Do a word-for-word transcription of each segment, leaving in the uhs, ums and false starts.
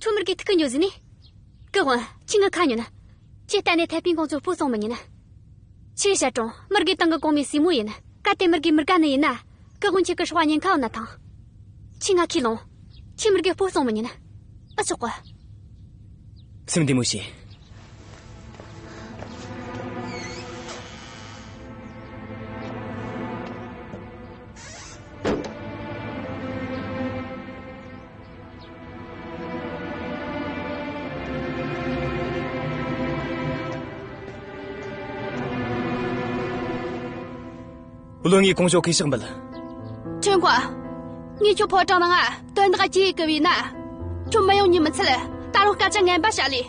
ཁྱོད་མི་དགེ་ཐུག་གི་ཉོ་ཟིན་ནི། སྐུ་དབང་། ཁྱོས་ངའི་ཁ་ཉོན། ཁྱོས་གཏན་ནས་ཐའེ་པིན་ཀོང་ཇོ་སྤོ་སོང་མི་ཉན། ཆི་བཤད་རུང་མི་དགེ་ཏང་གི་གོང་མའི་སྲས་མོ་ཡིན། གལ་ཏེ་མི་དགེ་མི་དགའ་ནི་ཡིན་ན། སྐུ་དབང་ཁྱེད་ཀྱི་སྲོག་ཉེན་ཁ་བོ་ན་ཐང་། ཁྱོས་ངའི་ཁས་ལོངས། ཁྱོས་མི་དགེ་སྤོ་སོང་མི་ཉན། ཨ། ཆོག་གི། སེམས་བདེ་མོ་བྱོས། བློན་ངས་ཀོང་ཇོ་གུས་ཕྱག་འབུལ། ཁྲེན་ཀོང་། ངས་ཁྱོད་ཕོ་བྲང་ནང་ང་དོན་དག་ཅིག་གི་བྱས་ན། ཁྱོད་མི་ཡོང་ཉིན་མི་ཚད། ད་རུང་སྐད་ཆ་ངན་པ་བཤད་ལེ།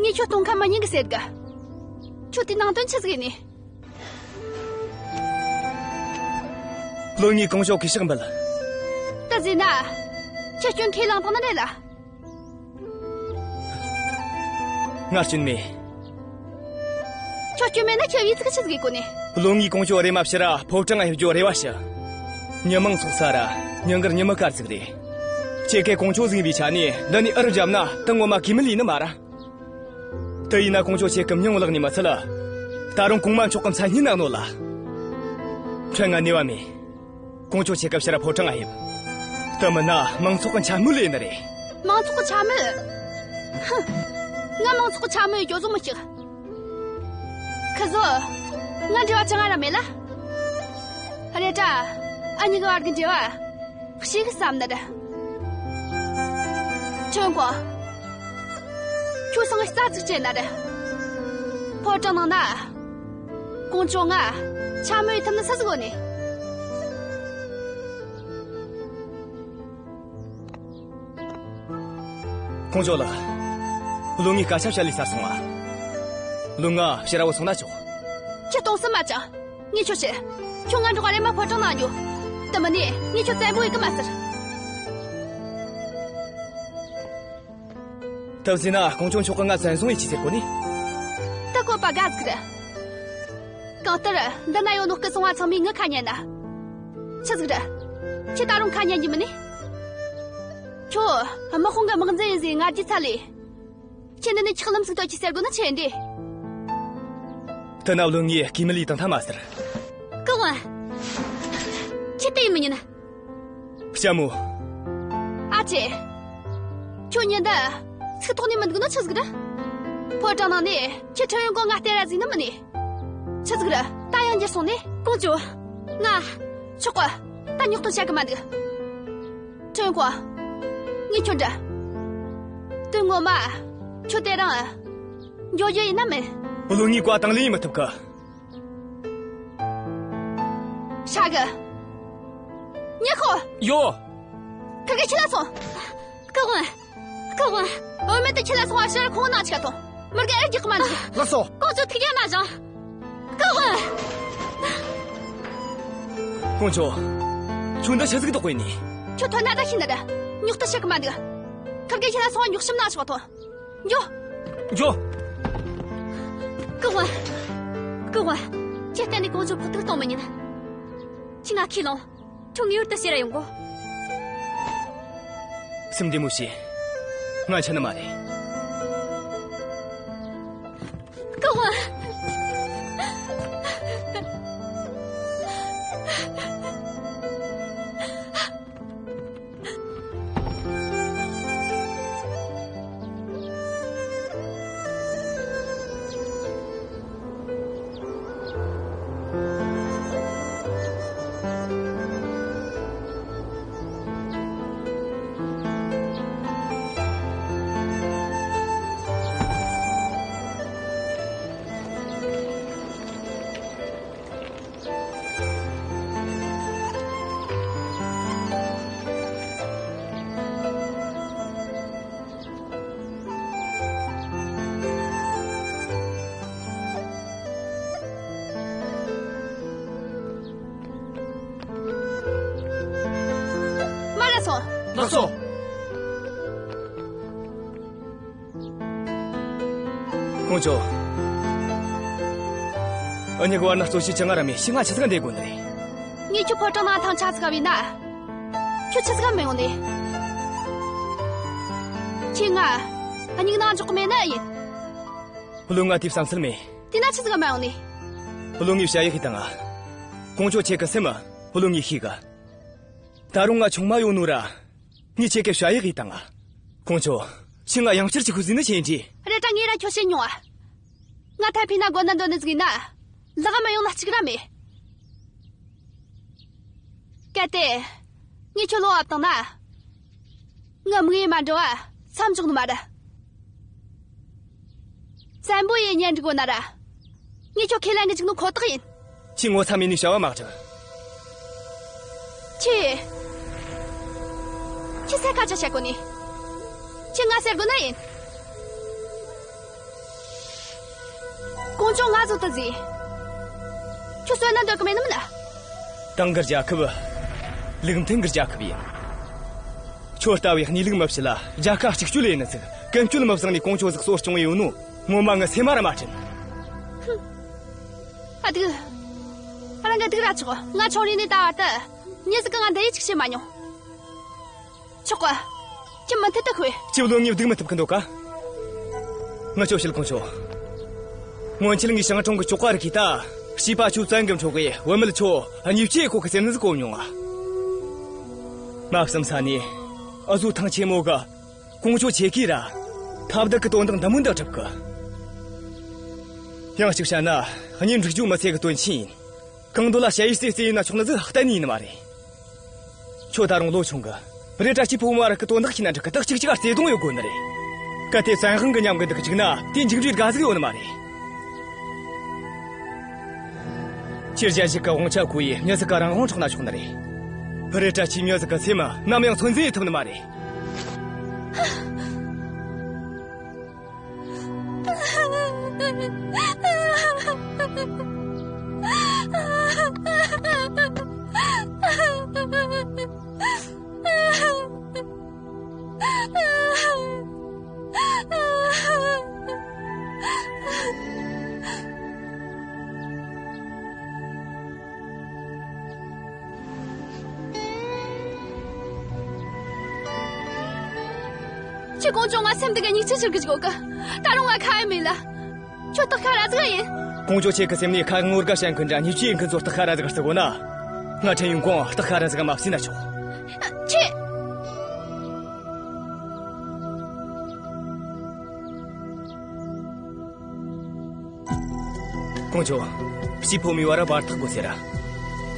ངས་ཁྱོད་གཏོང་ཁ་མི་ཉན་གི་ཟེར་གི། ཁྱོད་དེ་ནང་དོན་ཆི་ཟིག་ཡིན་ནི། བློན་ངས་ཀོང་ཇོ་གུས་ཕྱག་འབུལ། དེ་ཟེར་ན། ཁྱོད་སྐྱོན་ཁས་བླངས་བཏང་ནི་རེད་ལ། ང་སྐྱོན་མེད། ཁྱོད་སྐྱོན་མེད་ན་ཁྱོས་ཡིད་ཆེས་ཆི་ཟིག་གི་གོ་ནི། བློན་ངས་ཀོང་ཇོ་རེམ་མ་ཕྱིར་ར་ཕོ་བྲང་ང་ཕེབས་རྒྱུའི་རེ་བ་ཞུ། མྱི་མང་ཚོགས་ས་ར་ཉིན་དཀར་ཉི་མ་དཀར་ཟིག་རེད། ཁྱེད་ཀས་ཀོང་ཇོ་ཟིག་ཡིན་པའི་ཆ་ནས་འདི་ནས་འུར་བརྒྱབ་ན་དེ་ངོ་མ་གུས་མེད་ལས་ནི་མ་ར། དེ་ཡིན་ན་ཀོང་ཇོ་ཁྱེད་ཀྱི་མྱིང་བརླག་ནི་མི་ཚད། ད་རུང་གོང་མ་མཆོག་གི་མཚན་སྙན་ན་གནོད་ལ། ཁྲེན་ང་ནུས་པ་མེད། ཀོང་ཇོ་ཁྱེད་ཀྱི་ཕྱིར་ཕོ་བྲང་ང་ཕེབས། དེ་མིན་ན་མང་ཚོགས་ཀྱི་འཕྱ་སྨོད་ལས་ནི་རེད། མང་ཚོགས་ཀྱི་འཕྱ་སྨོད། ཧུམ། ང་མང་ཚོགས་ཀྱི་འཕྱ་སྨོད་ཡོད་ཟོ་མི་ཤེས། ཁི་ཟོ། ང་འབྲེལ་བ་ཅང་ར་མེད་ལ། རེད་དྲ། ཨ་གཉིས་ཀྱི་བར་གྱི་འབྲེལ་བ། ཞིག་བསམ་ནི་རེད། ཁྲེན་ཀོང་། ཁྱོད་སང་རྩ་ཚིག་བྱས་ན་རེད། ཕོ་བྲང་ནང་ན། ཀོང་ཇོ་ང་འཕྱ་སྨོད་ཐུབ་ནི་སུ་ཟིག་ཡོད་ནི། ཀོང་ཇོ་ལགས། བློན་ངས་སྐད་ཆ་བཤད་ལས་ཚར་སོང་ང་། བློན་ང་ཕྱིར་ར་བུད་སོང་ན་ཆོག་ཁྱོད་གཏོང་སེམས་མ་བཅངས། ངས་ཁྱོད་བཤད། ཁྱོད་ང་འགྲོགས་རེམ་མ་ཕོ་བྲང་ནང་འགྱོ། དེ་མིན་ནས་ངས་ཁྱོད་བཙན་པོ་ཡེད་གི་མ་ཟེར། དེ་བཟོས་ན་ཀོང་ཇོ་མཆོག་གིས་ང་བཙན་བཟུང་ཡེད་རྒྱུ་ཟེར་གོ་ནི། དེ་བཀོད་པ་དགའ་ཟིག་རེད། གང་ལྟར་འདི་ན་ཡོད་ནོ་སྐུ་སྲུང་བ་ཚང་མས་ངའི་ཁ་ཉན་ན། ཆི་ཟིག་རེད། ཁྱོས་ད་རུང་ཁ་ཉན་རྒྱུ་མིན་ནི། ཁྱོད་དམག་དཔུང་གི་དམག་འཛིན་ཡིན་ཟེར་ང་རྒྱལ་ཚ་ལས། ཁྱོས་འདི་ནས་ཆག་ལམ་ཟིག་གཏོད་རྒྱུ་ཟེར་དགོས་ནི་ཆི་འདྲ། དེ་ན་བློན་ངས་གུས་མེད་ལས་བཏང་ཐལ་མ་ཟེར། སྐུ་དབང་། ཁྱོས་དེ་ཡེད་མི་ཉན། ལྕམ་མོ། ཨ་ཅེ། ཁྱོད་ཉིན་ད་ཚིག་ཐོག་ནས་མི་འདུག་ན་ཆི་ཟིག་རེད། ཕོ་བྲང་ནང་ནས་ཁྱོས་ཁྲེན་ཡོན་ཀོང་ང་སྟེར་ར་ཟེར་ནི་མིན་ནི། ཆི་ཟིག་རེད། ད་ཡང་འགྱུར་སོང་ནི། ཀོང་ཇོ། ང་། ཆོག་གི། ད་ཉོག་གཏམ་བཤད་གི་མ་འདུག་ཁྲེན་ཡོན་ཀོང་། ངས་ཁྱོད་འདྲི། དོན་ངོ་མ། ཁྱོད་དེ་རིང་། འགྱོ་རྒྱུ་ཡིན་ནམ་མིན། བློན་ངས་བཀའ་དང་ལེན་ཡེད་མི་ཐུབ་གི། ཧྲ་གི། ཉི་ཧོ། ཡོ། ཁིར་གེ་ཁྱེར་ར་སོང་། སྐུ་དབང་། སྐུ་དབང་། བུད་མེད་དེ་ཁྱེར་ར་སོང་བ་ཕྱིར་ཁོང་ནང་ཆ་ཐོངས། མི་དགེ་ཨེ་རྒྱག་གི་མ་འདུག་ལགས་སོ། ཀོང་ཇོ་ཐུགས་ཡ་མ་བཞེངས། སྐུ་དབང་། ཀོང་ཇོ། ཁྱོད་འདི་ཆི་ཟིག་དོགས་གོ་ནི། ཁྱོད་ཐོན་ན་ད་ཤི་ནི་རེད། ཉོག་གཏམ་བཤད་གི་མ་འདུག་ཁིར་གེ་ཁྱེར་ར་སོང་བ་ཉོག་གཤམ་ནང་ཆ་ཐོངས། འགྱོ། འགྱོ། སྐུ་དབང་། སྐུ་དབང་། ཁྱོས་གཏན་ནས་ཀོང་ཇོ་ཕོག་ཐུག་གཏོང་མི་ཉན། ཁྱོས་ང་ཁས་ལོངས། ཁྱོད་ངེས་པར་དུ་ཕྱིར་ར་ཡོང་དགོས། སེམས་བདེ་མོ་བྱོས། ང་འཕྱད་ནི་མ་རེད། སྐུ་དབང་། མར་ར་སོང་། ལགས་སོ། ཀོང་ཇོ། འུ་གཉིས་ཀྱི་བར་ན་རྩོད་གཞི་ཅང་ར་མེད། ཁྱོས་ང་ཆི་ཟིག་འདེད་དགོས་ནི་རེད། ངས་ཁྱོད་ཕོ་བྲང་ནང་ཐང་ཆད་ཟིག་བྱས་ན། ཁྱོད་ཆི་ཟིག་མི་ཡོང་ནི། ཁྱེད་ང་སྙིང་ནང་འཇོག་གི་མེད་ནི་ཡིན། བློན་ང་དེ་བསམ་ཚུལ་མེད། དེ་ན་ཆི་ཟིག་མ་ཡོང་ནི། བློན་ངས་བཤད་ཡག་གི་དང་། ཀོང་ཇོ་ཁྱེད་ཀྱི་སེམས། བློན་ངས་ཤེས་གི། ད་རུང་ང་ཆུང་མ་ཡོད་ནོ་ར། ངས་ཁྱེད་ཀྱི་བཤད་ཡག་གི་དང་། ཀོང་ཇོ། ཁྱེད་ང་ཡང་བསྐྱར་གཅིག་ཁུ་ཟིན་ནི་ཆེ་འདྲི། རེད་དྲ། ངས་ར་ཁྱོད་བཤད་མྱོང་ཨ། ང་ཐའི་ཕི་ན་གོ་ན་འདོད་ནི་ཟིག་ཡིན་ན། ལག་མ་ཡོང་ན་གཅིག་ར་མེད། གལ་ཏེ། ངས་ཁྱོད་བློ་བབ་བཏང་ན། ངའི་དམིགས་ཡུལ་མ་འགྲུབ་བ་མཚམས་འཇོག་ནི་མ་རེད། བཙན་པོ་ཡི་གཉེན་སྒྲིག་གོ་ན་ར། ངས་ཁྱོད་ཁས་ལེན་གི་འཇུག་ནོ་ཁོ་ཐག་ཡིན། ཁྱོས་ངོ་ཚ་མེད་ནི་བྱ་བ་མ་སྒྲུབ། ཁྱེད། ཁྱེད་སེམས་ཁ་ཆ་བྱེད་གོ་ནི། ཁྱེད་ང་ཟེར་གོ་ནི་ཡིན། ཀོང་ཇོ་ང་བཟོ་ལྟ་ཟིག་ཁྱོད་བསོད་ནམས་འདོད་གི་མེད་ནམ་ན། ཏང་གི་རྒྱལ་ཁབ། ལུགས་མཐུན་གི་རྒྱལ་ཁབ་ཡིན། ཁྱོད་ལྟ་བུའི་གནས་ལུགས་མི་ཕྱེད་ལ་རྒྱལ་ཁ་གཅིག་གཅོད་ལས་ནི་ཟིག་ཀུན་སྤྱོད་མི་བཟང་ནི་ཀོང་ཇོ་ཟིག་གསོ་སྐྱོང་ཡོད་ནོ། ངོ་མ་ངའི་སེམས་མ་ར་མ་དྲན། ཨ་སྡུག་ཨ་རང་གི་སྡུག་ར་ཆོག་ང་ཆུང་རིང་ནས་ད་བར་དུ་མྱི་ཟིག་གིས་ང་འདི་ཡི་ཅིག་བྱེད་མ་མྱོང་། ཆོག་གི། ཁྱོད་མུ་མཐུད་དུ་ཤོད། ཁྱོད་བློན་ངས་སྡུག་མི་ཐུབ་གི་འདུག་ག་ངས་ཁྱོད་བཤད། ཀོང་ཇོ། སྔོན་ཆད་ངས་ཞིང་གྲོང་གི་ཅོག་ག་རིག་གི་ད། བྱིས་པ་ཁྱོད་བཙན་གིས་འཕྲོག་གི་བུད་མེད་ཁྱོད་གཉིས་ཆེ་ཁོ་གི་སེམས་ནི་ཟིག་གོ་མྱོང་ང་། མ་བསམ་ས་ནས་ཨ་ཟོ་ཐང་ཆེན་མོ་གི་ཀོང་ཇོ་ཁྱེད་ཀྱིས་ར་ཐབས་སྡུག་གི་དོན་དག་འདི་མོ་འདི་སྒྲུབ་གི། ཡང་གཅིག་བཤད་ན་གཉེན་སྒྲིག་རྒྱུ་མི་ཚེ་གི་དོན་ཆེན་ཡིན། གང་འདོད་ལ་ཞ་ཡི་རྩེ་རྩེ་ཡིན་ན་ཆོག་ནི་ཟིག་གཏན་ནས་ཡིན་ནི་མ་རེད། ཁྱོད་ད་རུང་ལོ་ཆུང་གི། རེད་དྲ། སྐྱེས་ཕོ་མོ་བར་གི་དོན་དག་ཤེས་ན་འགྲིག་གི། ད་གཅིག་གཅིག་བརྩེ་དུང་ཡོད་དགོས་ནི་རེད། གལ་ཏེ་བཙན་དབང་གི་མཉམ་གི་འདུག་གི་བཅུག་ན་དེ་མཇུག་འབྲས་དགའ་ཟིག་ཡོད་ནི་མ་རེད། ཁྱེད་གཞན་ཞིག་གི་དབང་ཆ་གོ་ཡི་མྱི་ཟིག་གི་རང་དབང་འཕྲོག་ན་ཆོག་ནི་རེད། རེད་དྲ། ཁྱེད་མྱི་ཟིག་གི་སེམས་ནམ་ཡང་ཚོད་འཛིན་ཐུབ་ནི་མ་རེད། ཁྱོས་ཀོང་ཇོ་ང་སེམས་སྡུག་གི་མྱིག་ཆུ་བཞུར་གི་བཅུག་གི། ད་རུང་ང་ཁ་ཡ་མེད་ལ། ཁྱོད་སྟག་ཁ་ར་ཟིག་ཡིན། ཀོང་ཇོ་ཁྱེད་ཀྱི་སེམས་ནས་ཁ་ངོ་དགའ་བྱེད་མཁན་འདྲ་མྱི་ཆེ་མཁན་ཚོ་སྟག་ཁ་ར་ཟིག་བརྩི་གོ་ན། ང་ཁྲེན་ཡུང་ཀོང་སྟག་ཁ་ར་ཟིག་མ་བརྩིས་ན་ཆོག་ཁྱེད། ཀོང་ཇོ། སྐྱེས་ཕོ་མོའི་བར་བར་ཐག་དགོས་ཟེར་ར།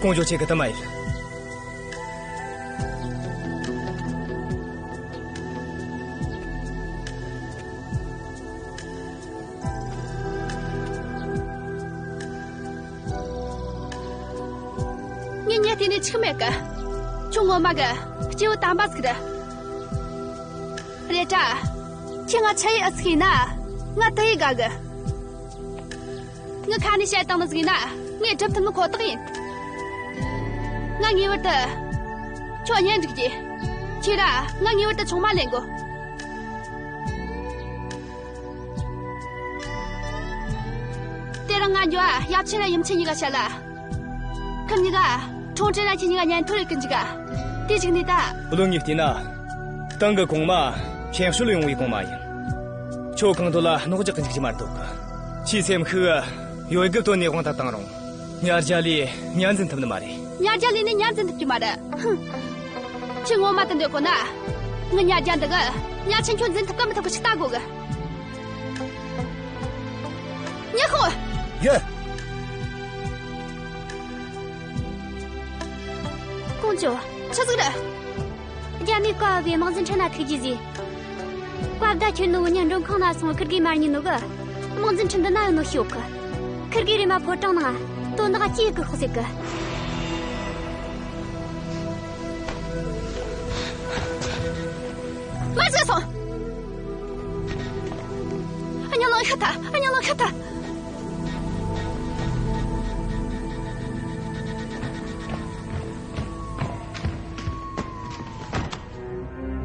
ཀོང་ཇོ་ཁྱེད་ཀྱིས་དེ་མ་ཡེད། ངས་མྱི་བལྟས་ནས་ཆི་མེད་གི། ཁྱོད་ངོ་མ་གི་སྐྱེས་བུ་དམ་པ་ཟིག་རེད། རེད་དྲ། ཁྱེད་ང་ཆི་ཡེ་ཨེ་ཟིག་ཡིན་ན་ང་དེ་ཡེ་དགའ་གི། ངའི་ཁ་ནས་བཤད་བཏང་ནི་ཟིག་ཡིན་ན་ངས་སྒྲུབ་ཐུབ་ནི་ཁོ་ཐག་ཡིན། ང་ངེས་པར་དུ་ཁྱོད་གཉེན་སྒྲིག་རྒྱུ། ཁྱེད་ར་ང་ངེས་པར་དུ་ཆུང་མ་ལེན་དགོས། དེ་རིང་ང་འགྱོ་ཨ། ཡབ་ཆེན་ར་ཡུམ་ཆེན་གཉིས་ཀ་བཤད་ལ། ཁིར་གཉིས་ཀ་ཁྲུང་ཀྲིན་ར་ཁྱེད་གཉིས་ཀ་གཉེན་ཐོར་ཡེ་གི་འཇུག་ག་དེ་གཞུག་ནས་ད། བློན་ངས་བལྟས་ན། ཏང་གི་གོང་མ་ཕྱིར་བཤོལ་ཡོང་བའི་གོང་མ་ཡིན། ཁྱོད་གང་འདོད་ལ་སྣོག་རྒྱག་གི་འཇུག་རྒྱུ་མ་འདུག་ཁྱོའི་སེམས་ཤུགས་ཡོད་རྒུ་བཏོན་ནས་དབང་དུ་བཏང་རུང་། ཉ་རྒྱལ་ལས་ཉ་འཛིན་ཐུབ་ནི་མ་རེད། ཉ་རྒྱལ་ལས་ནི་ཉ་འཛིན་ཐུབ་རྒྱུ་མ་རེད། ཧུམ། ཁྱོས་ངོ་མ་དེ་འདོད་གོ་ན། ངའི་ཉ་རྒྱལ་འདི་གིས་ཉ་ཆེན་ཁྱོད་འཛིན་ཐུབ་ག་མི་ཐུབ་ག་ཅིག་ལྟ་དགོས་གི། ཉི་ཧོང་། ཡེ། ཀོང་ཇོ། ཆི་ཟིག་རེད། རྒྱ་མིས་བཀའ་ཕབ་བས་དམག་འཛིན་ཁྲིན་ལ་ཐུག་རྒྱུ་ཟེར། བཀའ་བརྡ་ཁྱེར་ནོ་བོ་ཉིད་མགྲོན་ཁང་ན་སོང་། ཁིར་གིས་མ་རྙེད་ནོ་གི། དམག་འཛིན་ཁྲིན་འདི་ན་ཡོད་ནོ་ཤེས་ཡོད་གི། ཁིར་གིས་རེམ་མ་ཕོ་བྲང་ནང་དོན་དག་ཅི་ཡེ་གི་ཤོག་ཟེར་གི། མ་ཟེར་སོང་། ཨ་ཉོ་ལོ་ཤ་ཐ། ཨ་ཉོ་ལོ་ཤ་ཐ།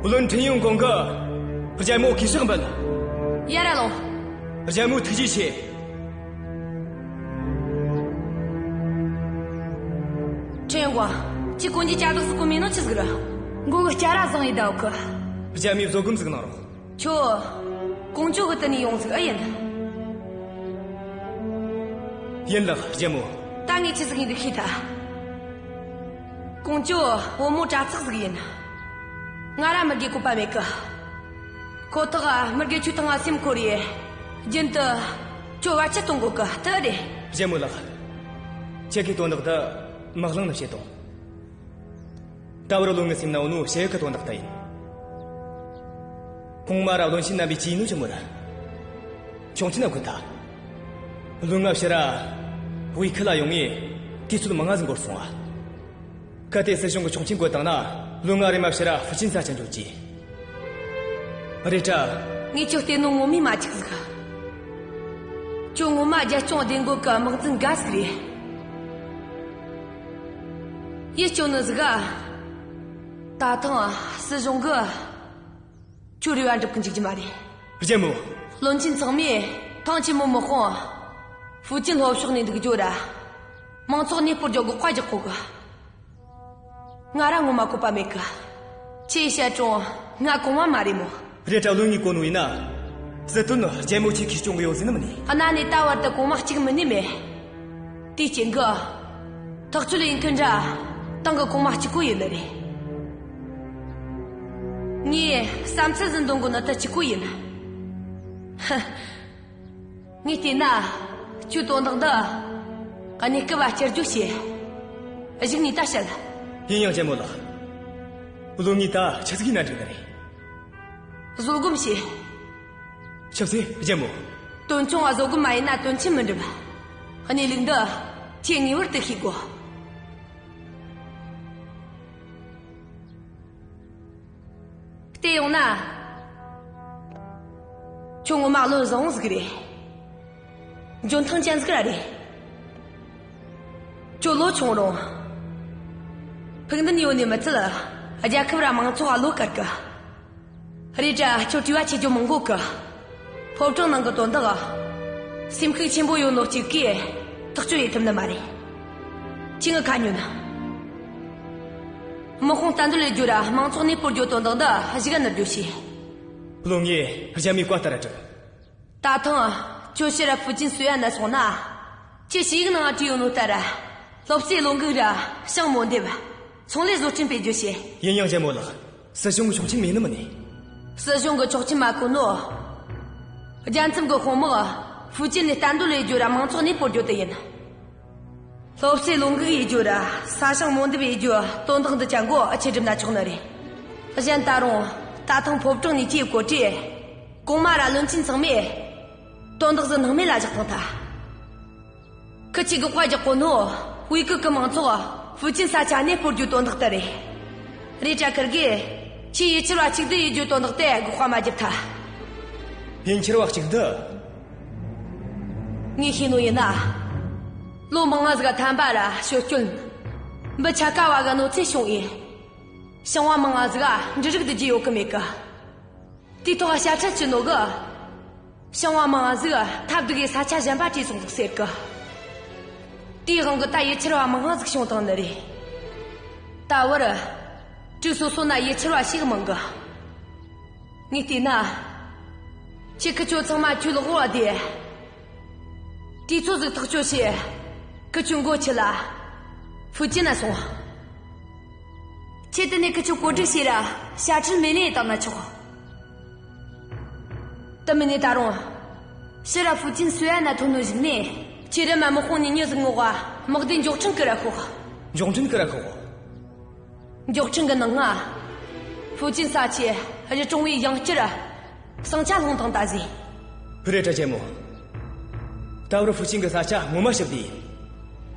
བློན་ཁྲིན་ཡོང་ཀོང་གིས་རྒྱལ་མོ་གུས་ཕྱག་འབུལ། ཡར་ར་ལོངས། རྒྱལ་མོ་ཐུགས་རྗེ་ཆེ། ཁྲིན་ཡོང་ཀོང་། ཁྱོས་གོན་རྒྱུ་ཅ་ལག་ཟིག་གོན་མེད་ནོ་ཆི་ཟིག་རེད། མགོ་གི་སྐྱ་ར་བཟང་ཡེ་བསྡད་ཡོད་གི། རྒྱལ་མོས་བཟོད་སྒོམ་ཟིག་གནང་རོགས། ཁྱོད། ཀོང་ཇོ་གི་དེ་ནས་ཡོང་ཟིག་ཨེ་ཡིན། ཡིན་ལགས་རྒྱལ་མོ། ད་ངས་ཆི་ཟིག་ཡིན་འདུག་ཤེས་ཐལ། ཀོང་ཇོ་བུ་མོ་དྲག་ཚག་ཟིག་ཡིན། ང་ར་མི་དགེ་བཀོད་པ་མེད་གི། ཁོ་ཐག་མི་དགེ་ཁྱོད་དང་ང་སེམས་ཁོར་ཡེ། རྒྱུན་དུ་ཁྱོད་བར་ཆད་གཏོང་གོ་གི་དེ་རེད། རྒྱལ་མོ་ལགས། ཁྱེད་ཀྱི་དོན་དག་འདི་མི་གླེང་ནི་བྱེད་དོ། ད་བར་བློན་ངའི་སེམས་ན་ཡོད་ནོ་ཞེ་གི་དོན་དག་ད་ཡིན། གོང་མ་ར་བློན་ཆེན་རྣམ་པས་ཅི་ཡིན་ནོ་ཆི་མོ་ར། ཆུང་ཆེན་ན་གོ་ཐལ། བློན་ང་ཕྱིར་ར་དབུས་ཁུལ་ལ་ཡོང་ངས་དུས་ཚོད་མང་ང་ཟིག་འགོར་སོང་ཨ། གལ་ཏེ་སྲིད་གཞུང་གི་ཆོག་མཆན་བཀོད་བཏང་ན། བློན་ང་རེམ་མ་ཕྱིར་ར་ཧྥུ་ཅན་ས་ཆ་འགྱོ་རྒྱུ་རེད་དྲ། ངས་ཁྱོད་བལྟས་ནོ་ངོ་མས་མ་འཕྱུགས་ཟིག། ཁྱོད་ངོ་མ་རྒྱལ་སྐྱོང་བདེ་འགོད་གི་དམག་འཛིན་དགའ་ཟིག་རེད། ཡིད་སྐྱོ་ནི་ཟིག་ག། ད་ཐེངས་སྲིད་གཞུང་གིས་ཁྱོད་རེ་བ་འགྲུབ་གི་འཇུག་རྒྱུ་མ་རེད། རྒྱལ་མོ། བློན་ཆེན་ཚང་མས་ཐེངས་ཆེན་མོ་མི་དཔོན་ཧྥུ་ཅན་ལྷོ་ཕྱོགས་ནས་འདུག་རྒྱུ་ར། མང་ཚོགས་གནས་སྤོར་རྒྱུ་དགག་པ་རྒྱག་གོ་གི། ང་ར་ངོ་མ་གོ་བ་མེད་གི། ཁྱེད་བཤད་རུང་ང་གོང་མ་མ་རེད་མོ། རེད་དྲ་བློན་ངས་གོ་ནོ་ཡིན་ན། སྲིད་དོན་རྒྱལ་མོ་ཁྱེད་ཀྱིས་སྐྱོང་གི་ཡོད་ཟེར་ནི་མིན་ནི། གནའ་ནས་ད་བར་དུ་གོང་མ་གཅིག་མིན་ནི་མེད། དེའི་རྐྱེན་གྱིས། ཐག་ཆོད་ཡིན་མཁན་འདྲ། ཏང་གི་གོང་མ་གཅིག་པོ་ཡིན་ནི་རེད། ངས་བསམ་ཚུལ་ཟིག་འདོན་གོ་ནི་དེ་གཅིག་པོ་ཡིན། ཧ། ངས་བལྟས་ན། ཁྱོད་དོན་དག་འདི། གནས་སྐབས་བ་བསྐྱུར་རྒྱུ་བྱེད། གཞུག་ནས་ད་བཤད། ཡིན་ཡང་རྒྱལ་མོ་ལགས། བློན་ངས་ད་ཆི་ཟིག་ཡིན་ན་འགྲིག་ནི་རེད། བཟོད་སྒོམ་བྱེད། ཆི་ཟེར་རྒྱལ་མོ། དོན་ཆུང་བ་བཟོད་སྒོམ་མ་ཡིན་ན་དོན་ཆེན་མི་འགྲུབ། གནས་ལུགས་འདི་ཁྱེད་ངེས་པར་དུ་ཤེས་དགོས། བལྟས་ཡོང་ན། ཁྱོད་ངོ་མ་བློ་བཟང་བོ་ཟིག་རེད། འཇོན་ཐང་ཅན་ཟིག་ར་རེད། ཁྱོད་ལོ་ཆུང་རུང་། ཕུགས་འདུན་ཡོད་ནི་མི་ཚད། རྒྱལ་ཁབ་ར་མང་ཚོགས་ལ་བློ་དཀར་གི། རེད་དྲ་ཁྱོད་དྲི་བ་ཆེ་རྒྱུ་མང་གོ་གི། ཕོ་བྲང་ནང་གི་དོན་དག། སེམས་ཤུགས་ཆེན་པོ་ཡོད་ནོ་གཅིག་གིས་ཐག་གཅོད་ཡེད་ཐུབ་ནི་མ་རེད། ཁྱེད་ངའི་ཁ་ཉོན། དམག་དཔུང་བསྟན་འདུལ་ལས་རྒྱུ་ར་མང་ཚོགས་གནས་སྤོར་རྒྱུ་དོན་དག་འདི་གཞུག་ག་བསྣུར་རྒྱུ་བྱོས། བློན་ངས་རྒྱལ་མོའི་བཀའ་ལྟར་བསྒྲུབ། ད་ཐེངས་ཁྱོད་ཕྱིར་ར་ཕུ་ཅན་སུའེ་ན་སོང་ན། ཁྱེད་ཞུ་ཡིག་ནང་བྲིས་ཡོད་ནོ་ལྟར། སློབ་གསོའི་བློ་འགུག་ར་ཞིང་རྨོ་འདེབས། ཚོང་ལས་བཟོ་སྐྲུན་སྤེལ་རྒྱུ་བྱོས། ཡིན་ཡང་རྒྱལ་མོ་ལགས། སྲིད་གཞུང་གི་ཆོག་མཆན་མེད་ནི་མིན་ནི། སྲིད་གཞུང་གི་ཆོག་མཆན་མ་བཀོད་ནོ། རྒྱལ་མཚམས་གི་དཔུང་དམག་ཧྥུ་ཅན་ནས་བསྟན་འདུལ་ལས་རྒྱུ་ར་མང་ཚོགས་གནས་སྤོར་རྒྱུ་དེ་ཡིན། སློབ་གསོའི་བློ་འགུག་ཡེད་རྒྱུ་ར་ས་ཞིང་རྨོ་འདེབས་ཡེད་རྒྱུ་དོན་དག་འདི་ཆ་མགོ་ཨ་ཆེ་སྒྲུབ་ན་ཆོག་ནི་རེད། གཞན་ད་རུང་ད་ཐེངས་ཕོ་བྲང་ནས་ཁྱེད་གོ་དུས། གོང་མ་ར་བློན་ཆེན་ཚང་མས་དོན་དག་ཟིག་སྣང་མེད་ལ་བཞག་བཏང་ཐལ། ཁི་ཆོས་དགག་པ་རྒྱག་གོ་ནོ། དབུས་ཁུལ་གི་མང་ཚོགས་ཧྥུ་ཅན་ས་ཆ་གནས་སྤོར་རྒྱུ་དོན་དག་དེ་རེད། རེད་དྲ་ཁིར་གིས་ཁྱེད་ཡུལ་གྱར་བ་གཅིག་སྡུད་ཡེད་རྒྱུ་དོན་དག་དེ་དགག་པ་མ་བརྒྱབ་ཐལ། ཡུལ་གྱར་བ་གཅིག་སྡུད། ངས་ཤེས་ནོ་ཡིན་ན། ལོ་མང་ང་ཟིག་ག་ཐན་པ་ར་ཞོ་སྐྱོན། འབུ་ཆ་ག་བ་གི་གནོད་འཚེ་བྱུང་ཡེ། ཞིང་བ་མང་ང་ཟིག་ག་འབྲུ་རིགས་བསྡུ་རྒྱུ་ཡོད་གི་མེད་གི། དེའི་ཐོག་དཔྱ་ཁྲལ་བྱེད་ནོ་གི། ཞིང་བ་མང་ང་ཟིག་ཐབས་སྡུག་གིས་ས་ཆ་གཞན་པ་བྲིས་སོང་ཟིག་ཟེར་གི། དེའི་དབང་གིས་ད་ཡུལ་གྱར་བ་མང་ང་ཟིག་བྱུང་བཏང་ནི་རེད། ད་བར་གྲོས་སོ་སོ་ན་ཡུལ་གྱར་བ་ཞེ་གི་མང་གི། ངས་བལྟས་ན། ཁྱེད་ཁི་ཆོ་ཚང་མ་ཁྱོད་ལག་འོག་བསྡད། དུས་ཚོད་ཟིག་ཐག་གཅོད་བྱས། ཁི་ཆོའི་མགོ་ཁྲིད་ལ་ཧྥུ་ཅན་ན་སོང་། ཁྱེད་དེ་ནས་ཁི་ཆོ་བཀོད་སྒྲིག་བྱོས་ར་དཔྱ་ཁྲལ་མེད་ནས་བཏང་ན་ཆོག། དེ་མིན་ནས་ད་རུང་། ཕྱིར་ར་ཧྥུ་ཅན་སུའེ་ན་ཐོན་ནོ་གཞུག་ནས། ཁྱེད་རེམ་མ་དམག་དཔུང་ཉིས་གཉིས་ཟིག་བསྔོགས་པ་དམག་སྡེ་མགྱོགས་འཕྲིན་ཀི་ར་ཤོག། མགྱོགས་འཕྲིན་ཀི་ར་ཤོག། མགྱོགས་འཕྲིན་གི་ནང་ང་། ཧྥུ་ཅན་ས་ཆའི་རི་གྲོང་བའི་ཡང་བསྐྱར་ཟིང་ཆ་སློང་བཏང་ད་ཟེ། རེད་དྲ་རྒྱལ་མོ། ད་བར་ཧྥུ་ཅན་གི་ས་ཆ་ངོ་མ་ཞིབ་བསྡུས་ཡིན།